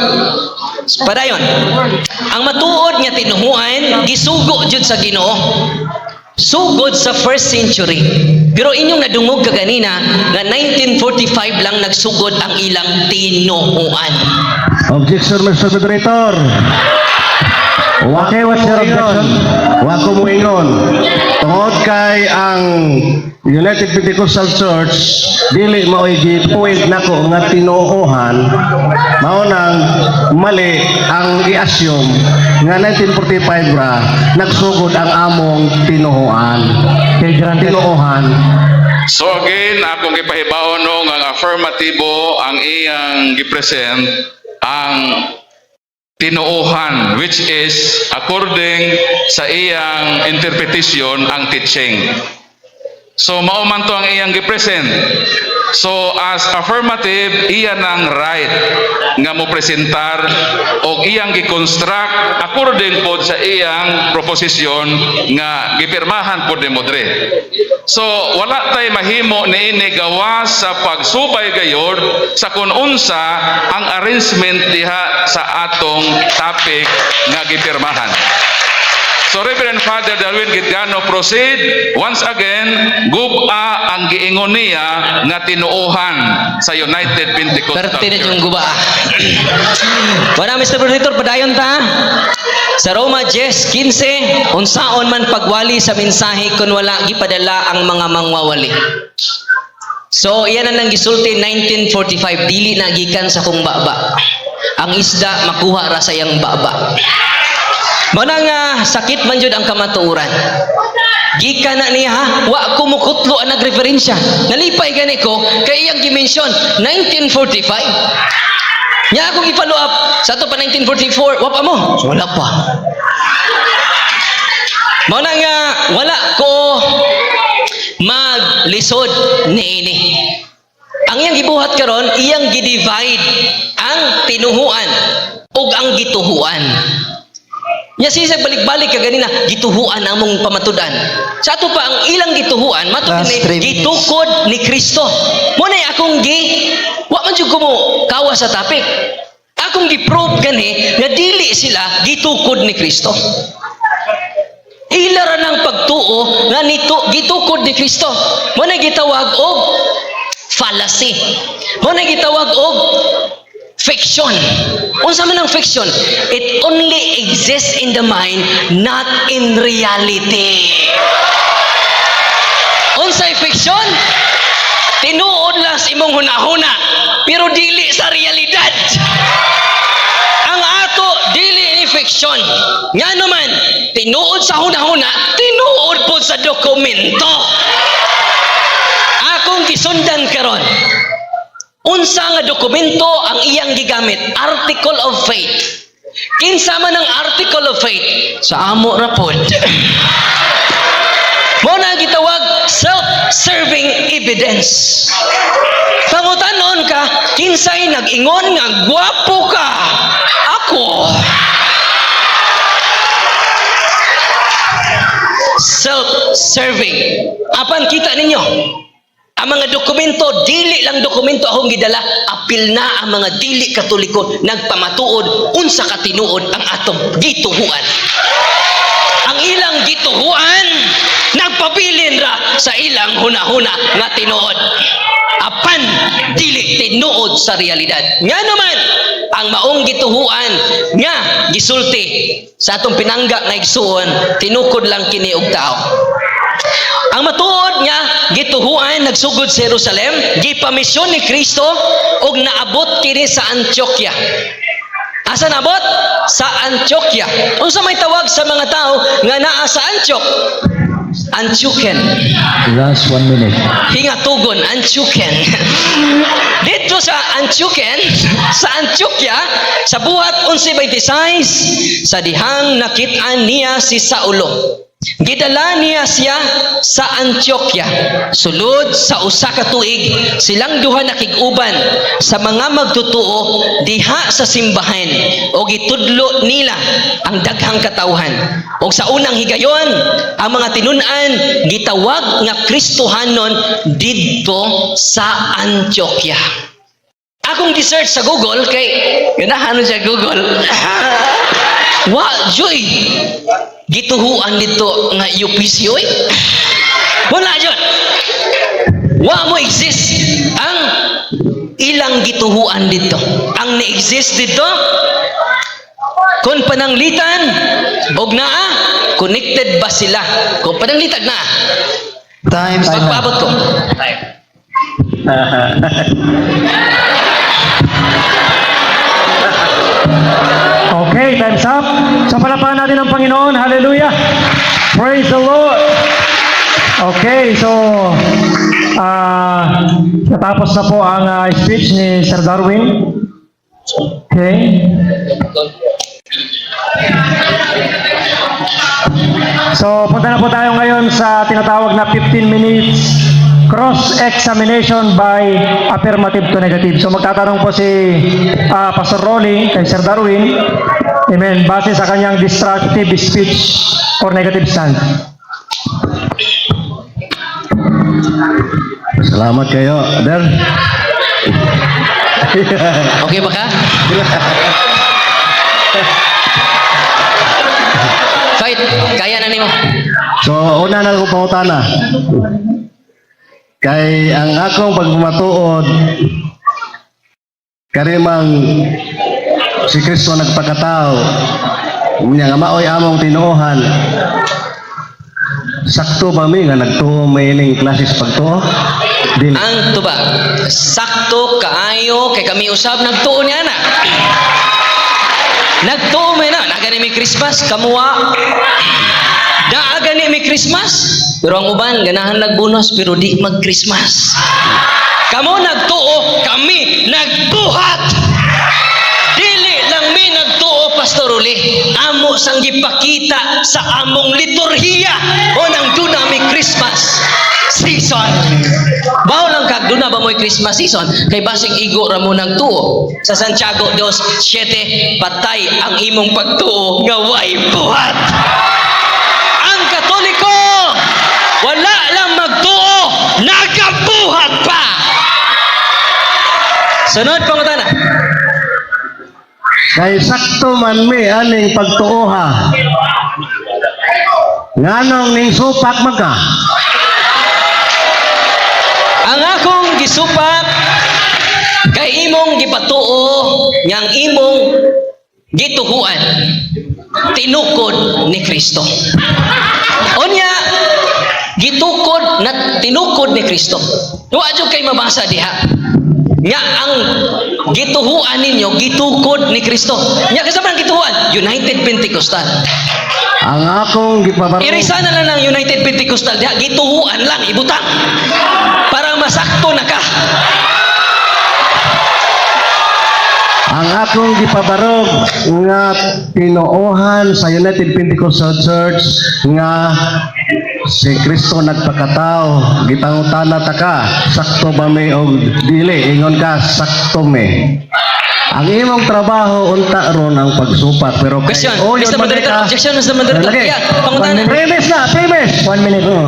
padayon, ang matuod nga tinuhuan gisugo jud sa Ginoo. Sugod sa first century. Pero inyong nadungog kaganina nga 1945 lang nagsugod ang ilang tinuhuan. Objection, Mr. Moderator. Okay, what's your objection? Wa ko moingon. Tungod kay ang United Pentecostal Church dili maoy gi-point nako nga tinuohan, mao nang mali ang i-assume nga 1945 ra nagsugod ang among tinuohan. Okay, granted. Tinuohan. So again, akong gipahibaon no nga ang affirmatibo ang iyang gipresent ang tinuohan, which is according sa iyang interpretation ang teaching. So mao man to ang iyang gipresent. So as affirmative, iya nang right nga mo presentar og iyang gi-construct according pod sa iyang proposisyon nga gipirmahan pod nimo dre. So wala tay mahimo niini gawas sa pagsubay gayod sa kung unsa ang arrangement diha sa atong topic nga gipirmahan. So Reverend Father Darwin Gitgano, proceed. Once again, guba ang giingon niya nga tinuohan sa United Pentecostal Pertinent Church. yung guba. Wala, Mr. Moderator, padayon ta. Sa Roma 10:15, unsaon man pagwali sa mensahe kung wala gipadala ang mga mangwawali? So, iyan na nang gisulti 1945, dili na gikan sa kong baba. Ang isda makuha ra sa iyang baba. Mao na nga sakit man jud ang kamatuoran. Gikan na niya ha, wa ko mukutlo ang nagreferensya. Nalipay gani ko kay iyang gi-mention 1945. Nya akong i-follow up sa ato pa 1944, wa pa mo. Wala pa. Mao na nga wala ko maglisod niini. Ang iyang gibuhat karon, iyang gi-divide ang tinuhuan ug ang gituhuan. Nya sisag balik-balik ka ganina, gituhuan ang among pamatud-an. Sa ato pa ang ilang gituhuan, matud Last ni 3 minutes. Gitukod ni Kristo. Mo na akong gi wa man jud ko mo kawa sa topic. Akong gi-prove gani nga dili sila gitukod ni Kristo. Ila ra ng pagtuo nga nito gitukod ni Kristo. Mo na gitawag og fallacy. Mo na gitawag og fiction. Unsa man ang fiction? It only exists in the mind, not in reality. Unsay fiction? Tinuod lang sa imong hunahuna, pero dili sa realidad. Ang ato dili ni fiction. Ngano man, tinuod sa hunahuna, tinuod pod sa dokumento. Akong gisundan karon. Unsa nga dokumento ang iyang gigamit? Article of Faith. Kinsa man ang Article of Faith? Sa amo ra pod. Mao na ang gitawag self-serving evidence. Pangutanon ka, kinsay nag-ingon nga gwapo ka? Ako. Self-serving. Apan kita ninyo, ang mga dokumento, dili lang dokumento akong gidala, apil na ang mga dili Katoliko nagpamatuod unsa katinuod ang atong gituhuan. Ang ilang gituhuan nagpabilin ra sa ilang hunahuna nga tinuod. Apan dili tinuod sa realidad. Nga naman ang maong gituhuan nga gisulti sa atong pinangga nga igsuon, tinukod lang kini og tao. Ang matuod nga gituhuan nagsugod sa Jerusalem, gipamisyon ni Kristo ug naabot kini sa Antioquia. Asa naabot? Sa Antioquia. Unsa may tawag sa mga tao nga naa sa Antioch? Antiochian. Last 1 minute. Hingatugon, Antiochian. Dito sa Antiochian, sa Antioquia, sa Buhat 11:26, sa dihang nakit-an niya si Saulo. Gidala niya siya sa Antioquia. Sulod sa usa ka tuig, silang duha nakig-uban sa mga magtutuo diha sa simbahan o gitudlo nila ang daghang katawhan. Og sa unang higayon, ang mga tinun-an gitawag nga Kristohanon didto sa Antioquia. Akong gi-search sa Google kay ganahan siya Google. Wa joy gituhuan dito nga UPC, oy. Wala jud. Wa mo exist ang ilang gituhuan dito. Ang ni-exist dito kung pananglitan og naa connected ba sila? Kung pananglitan naa. Time. Time na. Magpaabot ko. Time. Okay, time's up. So palakpakan natin ang Panginoon. Hallelujah. Praise the Lord. Okay, so natapos na po ang speech ni Sir Darwin. Okay. So, punta na po tayo ngayon sa tinatawag na 15 minutes cross-examination by affirmative to negative. So, magtatanong po si Pastor Rolly kay Sir Darwin. Amen. Base sa kanyang destructive speech or negative stand. Salamat kayo, Der. Okay ba ka? Fight, kaya na nimo. So, una na akong pangutana. Kay ang akong pagmatuod, karimang si Kristo nagpakatao, unya nga maoy among tinuohan, sakto ba mi nga nagtuo may ining klase sa pagtuo? Dili. Ang tubag, sakto kaayo kay kami usab nagtuo niya na. Nagtuo may na, nagani mi Christmas kamuwa. Naa gani mi Christmas, pero ang uban ganahan nagbonus pero di mag-Christmas. Kamo nagtuo, kami nagbuhat. Dili lang mi nagtuo, Pastor Uli. Amo sang gipakita sa among liturhiya o nang duna mi Christmas season. Bawo lang kag duna ba mo'y Christmas season kay basig igo ra mo nagtuo. Sa Santiago 2:7, patay ang imong pagtuo nga way buhat. Ang Katoliko wala lang magtuo, nagabuhat pa. Sunod pangutana. Kay sakto man mi aning pagtuoha. Nganong ning supak man ka? Ang akong gisupak kay imong gipatuo nga ang imong gituhuan tinukod ni Kristo. Unya gitukod na tinukod ni Kristo. Wa jud kay mabasa diha nga ang gituhuan ninyo gitukod ni Kristo. Nya kasi man ang gituhuan? United Pentecostal. Ang akong gipabarong Irisa na lang ng United Pentecostal diha, gituhuan lang ibutang para masakto na ka. Ang akong gipabarog nga tinuohan sa United Pentecostal Church nga si Kristo nagpakatao, gipangutana ta ka, sakto ba mi og dili? Ingon ka, sakto mi. Ang imong trabaho unta ron ang pagsupak, pero kay Question, oyon Mr. man Moderator, ka. objection, Mr. Moderator. Lagi. Yeah, pangutana. Premise na, premise. 1 minute. Oh.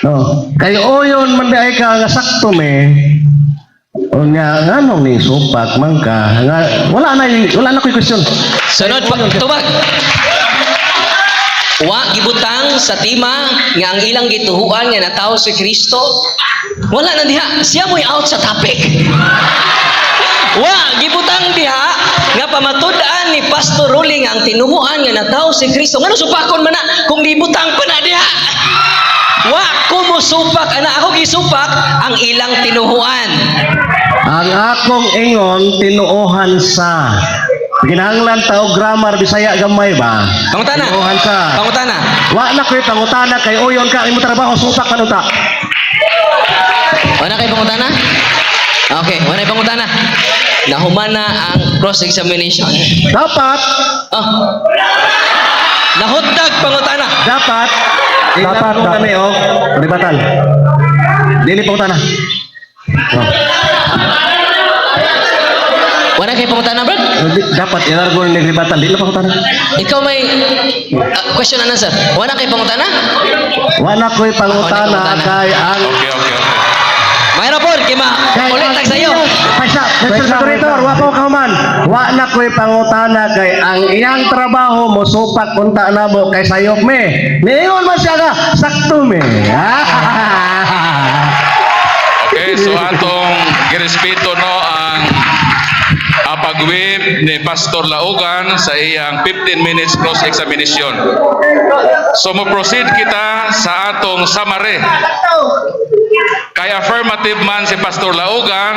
Oh. Kay oyon man di ay ka nga sakto mi. Unya nganong ni supak man ka nga wala na koy question. Sunod pa, tubag. Wa gibutang sa tema nga ang ilang gituhuan nga natawo si Kristo. Wala na diha. Siya mo'y out sa topic. Wa, gibutang diha nga pamatud-an ni Pastor Ruling ang tinuhuan nga natawo si Kristo. Ngano supakon man na kung gibutang pa na diha? Wa ko mosupak ana, ako gisupak ang ilang tinuhuan. Ang akong ingon, tinuohan sa. Ginahanglan tao grammar Bisaya gamay ba? Pangutana. Tinuohan sa. Pangutana. Wa na ko'y pangutana kay uyon ka imo trabaho supak kanunta. Wala kay pangutana? Okay, wala kay pangutana. Nahuman na ang cross-examination. Dapat Oh. Nahutdag pangutana. Dapat Dapat, dapat dapat. Kami oh rebuttal. Dili pangutana. Oh. Wala kay pangutana, bro? Dapat ilargo ni rebuttal, dili pangutana. Ikaw may question and answer. Wala kay pangutana? Wa na ko'y Wala pangutana pangutana. kay ang Okay. Mayroon po, kay ma ulit tag sa'yo. Paisa, Mr. Moderator, wa ko kahuman. Wa na ko'y pangutana kay ang iyang trabaho mo supak unta namo kay sayop me. Niingon man siya ka, sakto me. Okay, so atong girespeto no ang pag-waive ni Pastor Laugan sa iyang 15 minutes cross-examination. So mo proceed kita sa atong summary. Kay affirmative man si Pastor Laugan,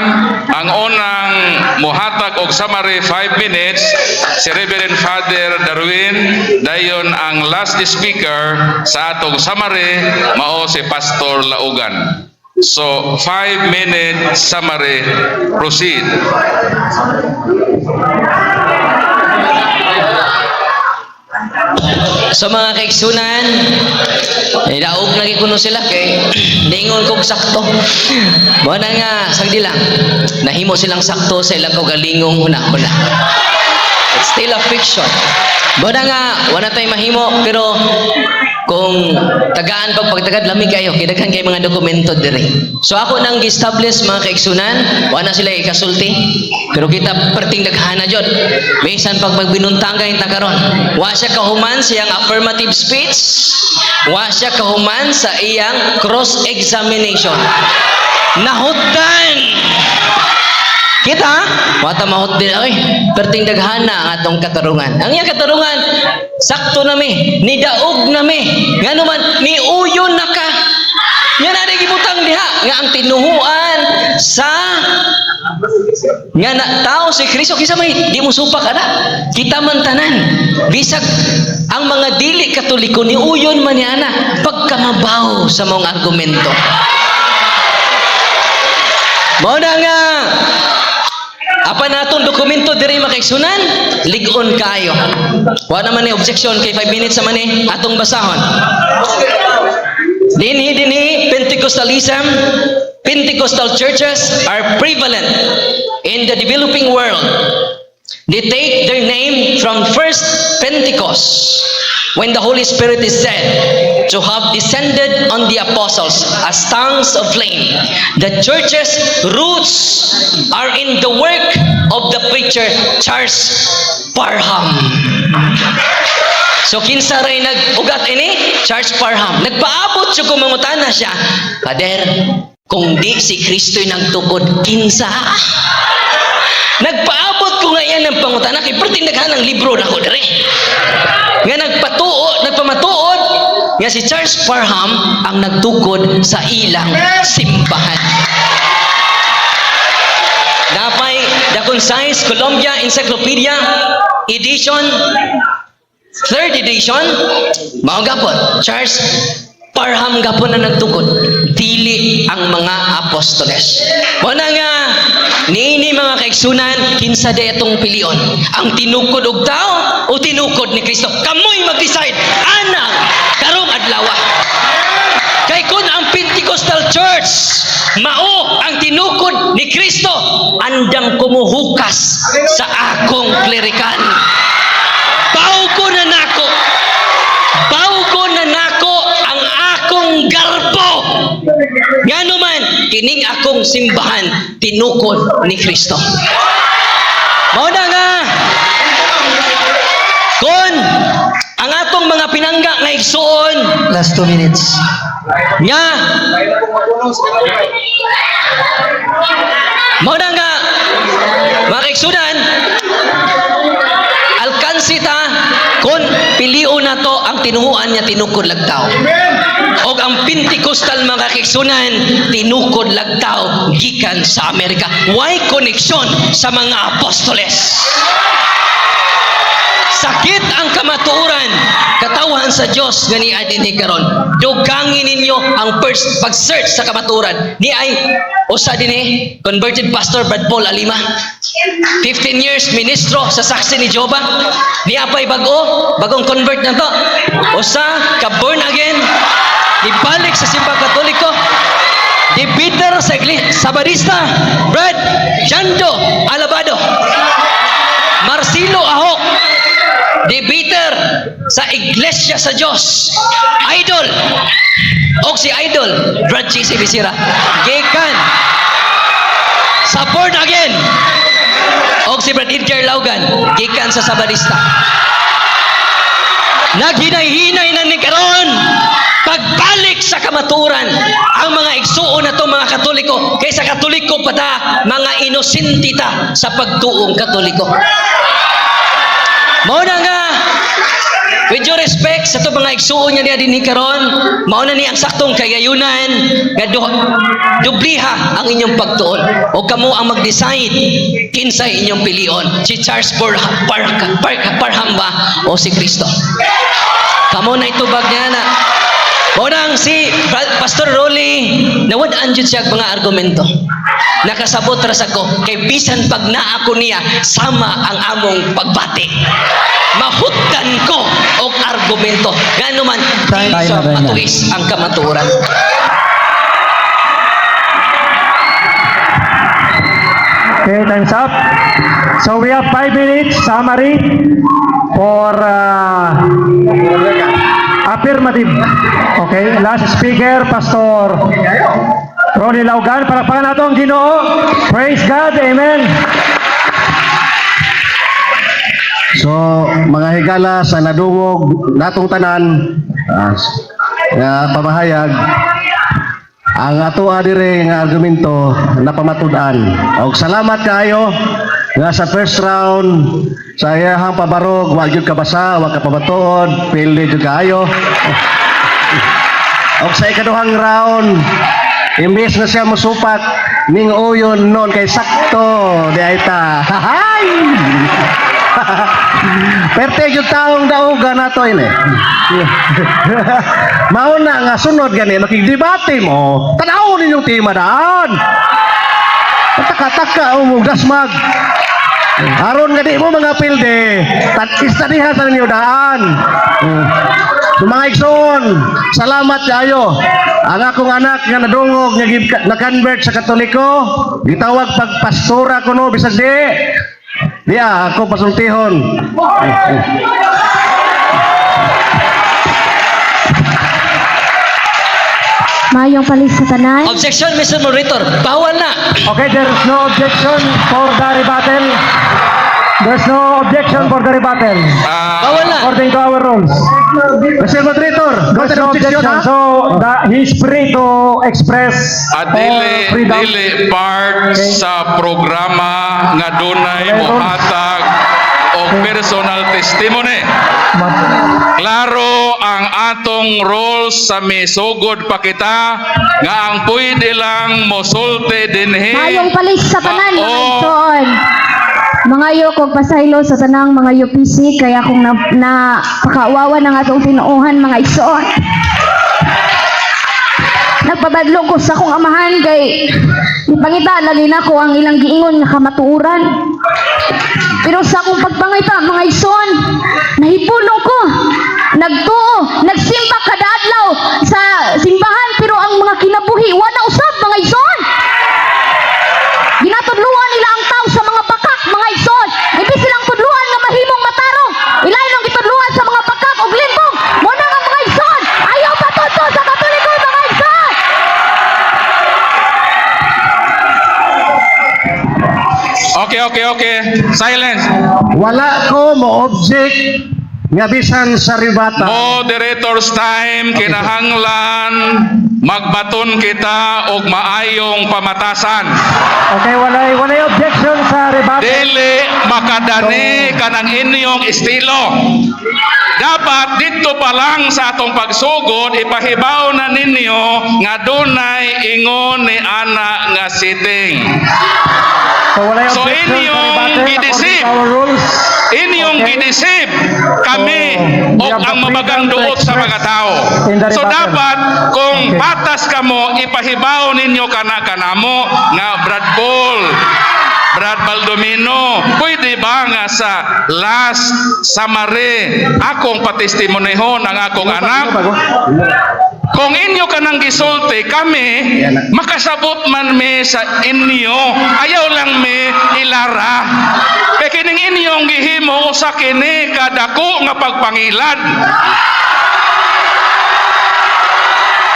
ang unang muhatag og summary 5 minutes si Reverend Father Darwin, dayon ang last speaker sa atong summary mao si Pastor Laugan. So, 5-minute summary. Proceed. So mga kaiksunan, eh, daog na kuno sila kay ningon kog sakto. Mao na nga sagdi lang. Nahimo silang sakto sa ilang kaugalingong hunahuna. It's still a fiction. Mao na nga wala tay mahimo, pero kung tagaan pag pagtagad lami kayo kay daghan kay mga dokumento diri. So ako nang gi-establish, mga kaigsunan, wala sila ikasulti. Pero kita perting daghana jud. Bisan pag magbinuntangay ta karon. Wa siya kahuman sa iyang affirmative speech, wa siya kahuman sa iyang cross-examination. Nahutdan! Kita, wata mahut din oy. Perting daghana ang atong katarungan. Ang iyang katarungan, sakto na mi, nidaog na mi. Ngano man niuyon na ka. Nga na gibutang diha nga ang tinuhuan sa nga na tao si Kristo, kinsa may di mo supak ana. Kita man tanan. Bisag ang mga dili Katoliko niuyon man ni ana pagkamabaw sa maong argumento. Mao na nga apan natong dokumento diri, makaigsunan, lig-on kayo. Wa naman ni objection kay 5 minutes naman ni atong basahon. Dinhi dinhi Pentecostalism, Pentecostal churches are prevalent in the developing world. They take their name from first Pentecost, when the Holy Spirit is said to have descended on the apostles as tongues of flame. The church's roots are in the work of the preacher Charles Parham. So kinsa ray nag-ugat ini? Charles Parham. Nagpaabot siya kung mangutana siya. "Father, kung di si Kristo'y nagtukod, kinsa?" Nagpaabot ko nga yan ng pangutana kay perting daghan ang libro nako diri. Nga nagpatuo, nagpamatuod nga si Charles Parham ang nagtukod sa ilang simbahan. Napay The Concise Columbia Encyclopedia edition, third edition, mao gapon Charles Parham gapon na nagtukod, dili ang mga apostoles. Mao na nga niini, mga kaigsunan, kinsa day atong pilion? Ang tinukod og tao o tinukod ni Kristo? Kamoy mag-decide ana karong adlaw. Kay kung ang Pentecostal Church mao ang tinukod ni Kristo, andam ko mohukas sa akong klerikan. Bawgo na nako. Bawgo na nako ang akong garbo. Ngano man, kining akong simbahan tinukod ni Kristo. Mao na nga, kung ang atong mga mga pinangga nga igsuon Last 2 minutes. nga mao na nga, mga kaigsunan, alkansi ta kung pilion na to ang tinuhuan nga tinukod lagtaw. Og ang Pentecostal, mga kaigsunan, tinukod lagtaw gikan sa Amerika. Why koneksyon sa mga apostoles? Sakit ang kamatuoran. Katawhan sa Dios nga niya dinhi karon. Dugangin ninyo ang first pag-search sa kamatuoran. Ni ay usa dinhi, converted pastor Brad Paul Alima. 15 years ministro sa Saksi ni Jehova. Niya pa'y bag-o, bagong convert na to. Usa ka born again, ibalik sa Simbang Katoliko. Debater sa Iglesia Sabadista, Brad Jando Alabado. Marcelo Ahok, debater sa Iglesia sa Dios. Idol. Og si Idol, Brad JC Bisira. Gikan sa born again. Og si Brad Edgar Laugan, gikan sa Sabadista. Naghinay-hinay na ni karon pagbalik sa kamaturan ang mga igsuon na to, mga Katoliko, kaysa Katoliko pa ta, mga inosente ta sa pagtuong Katoliko. Mao na nga, with due respect sa to mga igsuon niya dinhi karon, mao na ni ang saktong kagayunan nga dubliha ang inyong pagtuon o kamo ang mag-decide kinsay inyong pilion, si Charles Parham ba o si Kristo. Kamo na itubag niya na. Mao nang si Pastor Rolly, nawad-an jud siya og mga argumento. Nakasabot ra sa ko kay bisan pag naa ko niya, sama ang among pagbati. Mahutdan ko og argumento. Ngano man Time dili na, sa time na. matuis ang kamatuoran. Okay, time's up. So we have 5 minutes summary for affirmative. Okay, last speaker, Pastor Ronnie Laugan. Palakpakan nato ang Ginoo. Praise God. Amen. So, mga higala sa nadungog natong tanan nga pamahayag, ang ato adire nga argumento napamatud-an. Og salamat kaayo nga sa first round sa iyahang pabarog, wa gyud kabasa, wa ka pamatuod, pili gyud kaayo. Og sa ikaduhang round, imbes na siya mosupak, ning uyon nun kay sakto di ay ta. Hay! Perte yung taong dauga na to ini. Mao na nga sunod gani makigdebate mo. Tan-awon ninyong tema daan. Taka-taka o mo dasmag. Aron nga di mo mga pilde, tat istadiha sa ninyo daan. So mga igsoon, salamat kayo. Ang akong anak nga nadungog nga na-convert sa Katoliko, gitawag pag pastora kuno bisag di. Diya ako pasultihon. Mayong palis sa tanan. Objection, Mr. Moderator. Bawal na. Okay, there is no objection for the rebuttal. There's no objection for the rebuttal. Bawal na. According to our rules. Mr. Moderator, There's no objection, objection. ha? So, he's free to express At all dili freedom. Dili part sa programa nga dunay mohatag og personal testimony. Klaro ang atong rules sa misugod pa kita nga ang pwede lang mosulti dinhi. Mayong palis sa tanan, mga Mao igsoon. Mga kog pasaylo sa tanang mga UPC kaya kung na pakaawawan ang atong tinuohan, mga igsoon. Nagpabadlong ko sa akong amahan kay ipangita lagi nako ang ilang giingon nga kamatuoran. Pero sa akong pagpangita, mga igsoon, nahibulong ko. Nagtuo, nagsimba kada adlaw sa simbahan, pero ang mga kinabuhi wala usab, mga igsoon. Ginatudluan nila ang tao sa mga bakak, mga igsoon. Imbis silang tudluan nga mahimong matarong, ilay nang gitudluan sa mga bakak og limbong. Mo na nga, mga igsoon, ayaw patudto sa Katoliko, mga igsoon. Okay. Silence. Wala ko mo object. Nga bisan sa rebuttal. Moderator's time, kinahanglan magbaton kita og maayong pamatasan. Okay, walay objection sa rebuttal. Dili makadani kanang inyong estilo. Dapat dito pa lang sa atong pagsugod ipahibaw na ninyo nga dunay ingon ni ana nga sitting. So walay So, objection sa inyong rebuttal according gidisip. to our rules. Inyong Okay. gidisip kami So, o we have the ang mabagang freedom to duot sa express mga tao. in the So rebuttal. dapat kung patas kamo ipahibaw ninyo kana kanamo nga Brad Paul, Brad Baldomino, pwede ba nga sa last summary akong patestimonihon ang akong anak? Kung inyo kanang gisulti kami, makasabot man mi sa inyo. Ayaw lang mi ilara. Kay kining inyong gihimo usa kini kadako nga pagpangilad.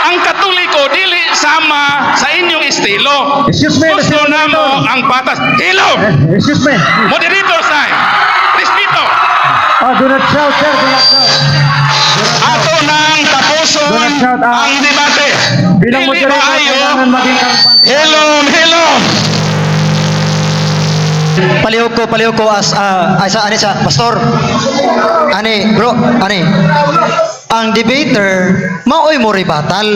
Ang Katoliko dili sama sa inyong estilo. Excuse me, Gusto Mr. namo Moderator. ang patas. Hilom! Excuse me. Moderator's time. Respeto. Oh, do not shout, sir. Do not shout. Ato nang tapuson Do not shout, ah. ang debate. Bilang Dili moderator, maayo. kailangan maging kampante. Hilom, hilom. Palihog ko as ay sa ani sa pastor. Ani bro, ani. Ang debater maoy mo rebuttal.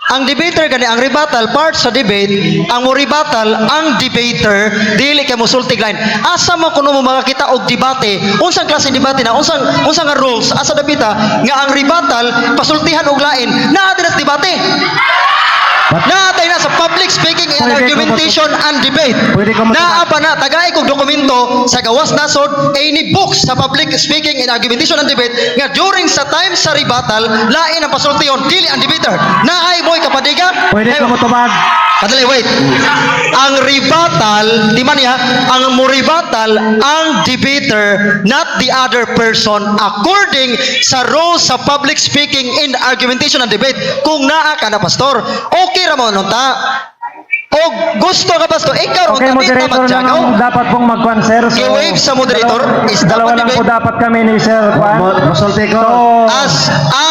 Ang debater gani ang rebuttal part sa debate, ang mo rebuttal ang debater dili kay mosulti line. Asa man kuno mo makakita og debate? Unsang klase debate na? Unsang unsa nga rules asa dapita nga ang rebuttal pasultihan og lain? Naa din sa debate. Naa tayo na sa public speaking and Pwede ko argumentation and debate. Pwede ko Naa pa na tagay kog dokumento sa gawas nasod any books sa public speaking and argumentation and debate nga during sa time sa rebuttal lain ang pasultihon, dili ang debater. Naay mo'y kapadiga. Pwede Ay, ko motubag. Kadali, wait. Ang rebuttal, di man niya, ang mo rebuttal, ang debater, not the other person, according sa rules sa public speaking in argumentation and debate. Kung naa ka na, pastor, okay ra mo nun ta. O gusto ka, pastor, ikaw Okay, ang moderator lang magjagaw. ang dapat pong mag-kwan, sir. So, Gi-wave sa moderator is dalawa dapat lang po debate. dapat kami ni Sir Kwan. Masulti ko. So,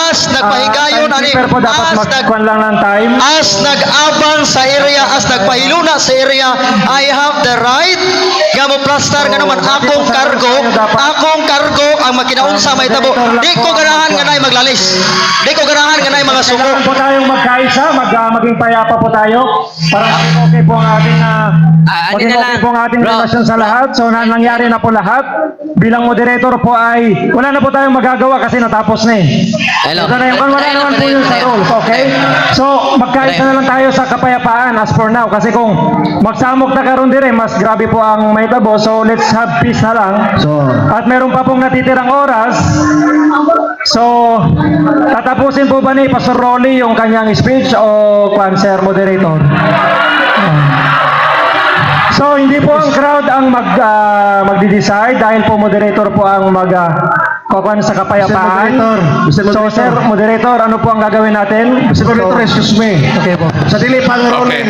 As nagpahigayon, ani, timekeeper po dapat as nag, mag-kwan lang ng time. As nag-abang sa area, as nagpahiluna sa area, I have the right nga mo plastar nga naman akong kargo, akong kargo ang makinaunsa may tabo. Di ko ganahan nga naay maglalis. Di ko ganahan nga naay mga suko. Kailangan po tayong magkaisa, maging payapa po tayo para maging okay po ang ating Ah, ano maging na okay lang, po ang ating bro. relasyon sa lahat. So na, nangyari na po lahat. Bilang moderator po ay wala na po tayong magagawa kasi natapos na eh. Hello. Ito na yung wala Patayo, naman po patayo, yun sa patayo. rules, okay? So magkaisa na lang tayo sa kapayapaan as for now kasi kung magsamok na karon dire mas grabe po ang mahitabo. So let's have peace na lang. So, At meron pa pong natitirang oras. So, tatapusin po ba ni Pastor Rolly yung kanyang speech o kwan, sir moderator? So, hindi po ang crowd ang magde-decide dahil po moderator po ang kukuan sa kapayapaan. Mr. Moderator, Mr. So, Moderator. sir moderator, ano po ang gagawin natin? Mr. Moderator, excuse me. Okay po. Sa dili pang Okay. rolling.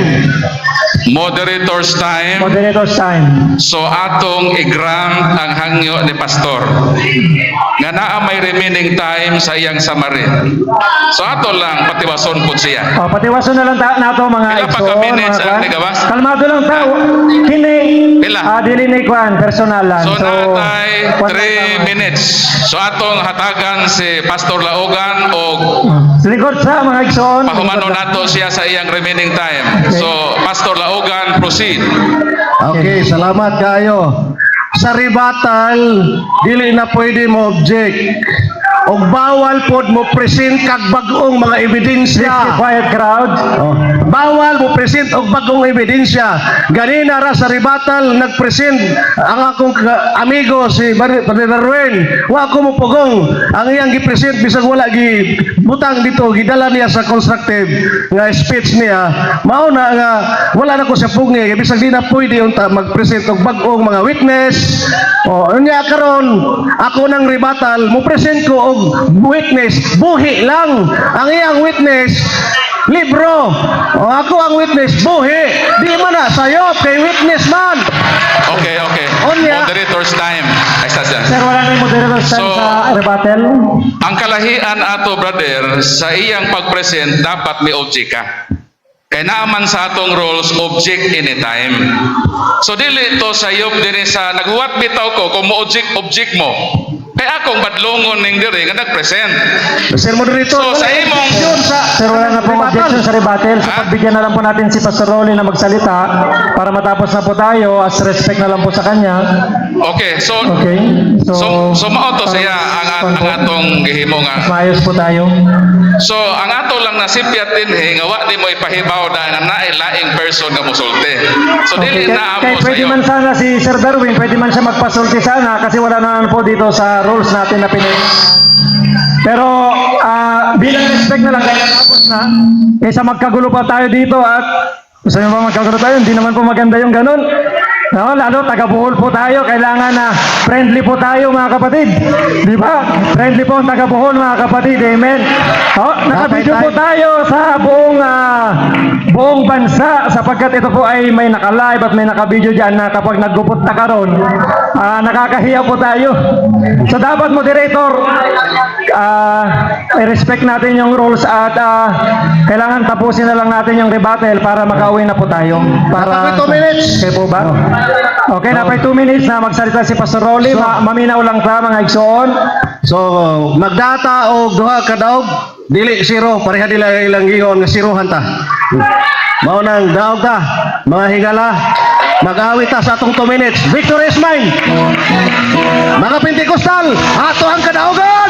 Moderator's time. Moderator's time. So atong i-grant ang hangyo ni pastor. Nga naa may remaining time sa iyang summary. So ato lang patiwason pud siya. Oh, patiwason na lang nato mga Pila pa igsoon, ka minutes mga ang kwan. nigawas? Kalmado lang ta. Kini Pila? Dili ni kwan personal lang. So natay kwan lang 3 tama. minutes. So atong hatagan si Pastor Laogan og Sa likod sa mga igsoon. pahumano Likod lang. nato siya sa iyang remaining time. So Pastor Laogan, proceed. Okay, salamat kayo. Sa rebuttal, dili na pwede mo object. Og bawal pod mo present kag bag-ong mga Please ebidensya. keep quiet, crowd. Oh. Bawal mo present og bagong ebidensya. Ganina ra sa rebuttal nagpresent ang akong amigo si Brother Darwin. Wa ko mo pugong ang iyang gi-present bisag wala gi butang dito, gidala niya sa constructive nga speech niya. Mao na nga wala na ko sa pugngi kay bisag di na pwede unta mag-present og bag-ong mga witness. Oh, unya karon ako nang rebuttal mo present ko og witness buhi lang. Ang iyang witness libro. O ako ang witness, buhi. Di man na sayop kay witness man. Okay. Onya. Moderator's time. siya. Sir, wala na yung moderator's time So, sa rebuttal. Ang kalahian ato, brother, sa iyang pag-present dapat may object ka. Kay naaman sa atong rules, object anytime. So dili to sayop dinhi sa naghuwat bitaw ko kung mo object, object mo. Kay akong badlongon ning diri nga nag-present. Sir Moderator, So sa imong Sir, wala na pong objection sa rebuttal. So, Ha? pagbigyan na lang po natin si Pastor Rolly na magsalita para matapos na po tayo, as respect na lang po sa kanya. Okay, so Okay? So, so mao to para siya ang atong gihimo nga. mas maayos po tayo. So ang ato lang nasipyat dinhi nga wa di mo ipahibaw na nga naay laing person nga musulti. So dili Okay, na kay amo pwede sayo. man sana si Sir Darwin, pwede man siya magpasulti sana kasi wala naman po dito sa rules natin na pinag. Pero bilang respect na lang, kaya tapos na, kaysa magkagulo pa tayo dito at gusto niyo ba magkagulo tayo? Hindi naman po maganda yung ganun. No, lalo taga Bohol po tayo, kailangan na friendly po tayo, mga kapatid. Di ba? Friendly po ang taga Bohol, mga kapatid. Amen. Oh, naka-video po tayo sa buong bansa sapagkat ito po ay may naka-live at may naka-video diyan na kapag naggupot na karon, nakakahiya po tayo. So dapat, moderator, i-respect natin yung rules at kailangan tapusin na lang natin yung rebuttal para makauwi na po tayo. Para Napay 2 minutes. Okay po ba? Okay, napay 2 minutes na magsalita si Pastor Rolly. Maminaw lang ta, mga igsoon. So, magdata og duha ka daog, dili zero, pareha nila ilang giingon nga zerohan ta. Mao nang daog ta, mga higala, mag-awit ta sa atong 2 minutes. Victory is mine. Mga Pentecostal, ato ang kadaugan!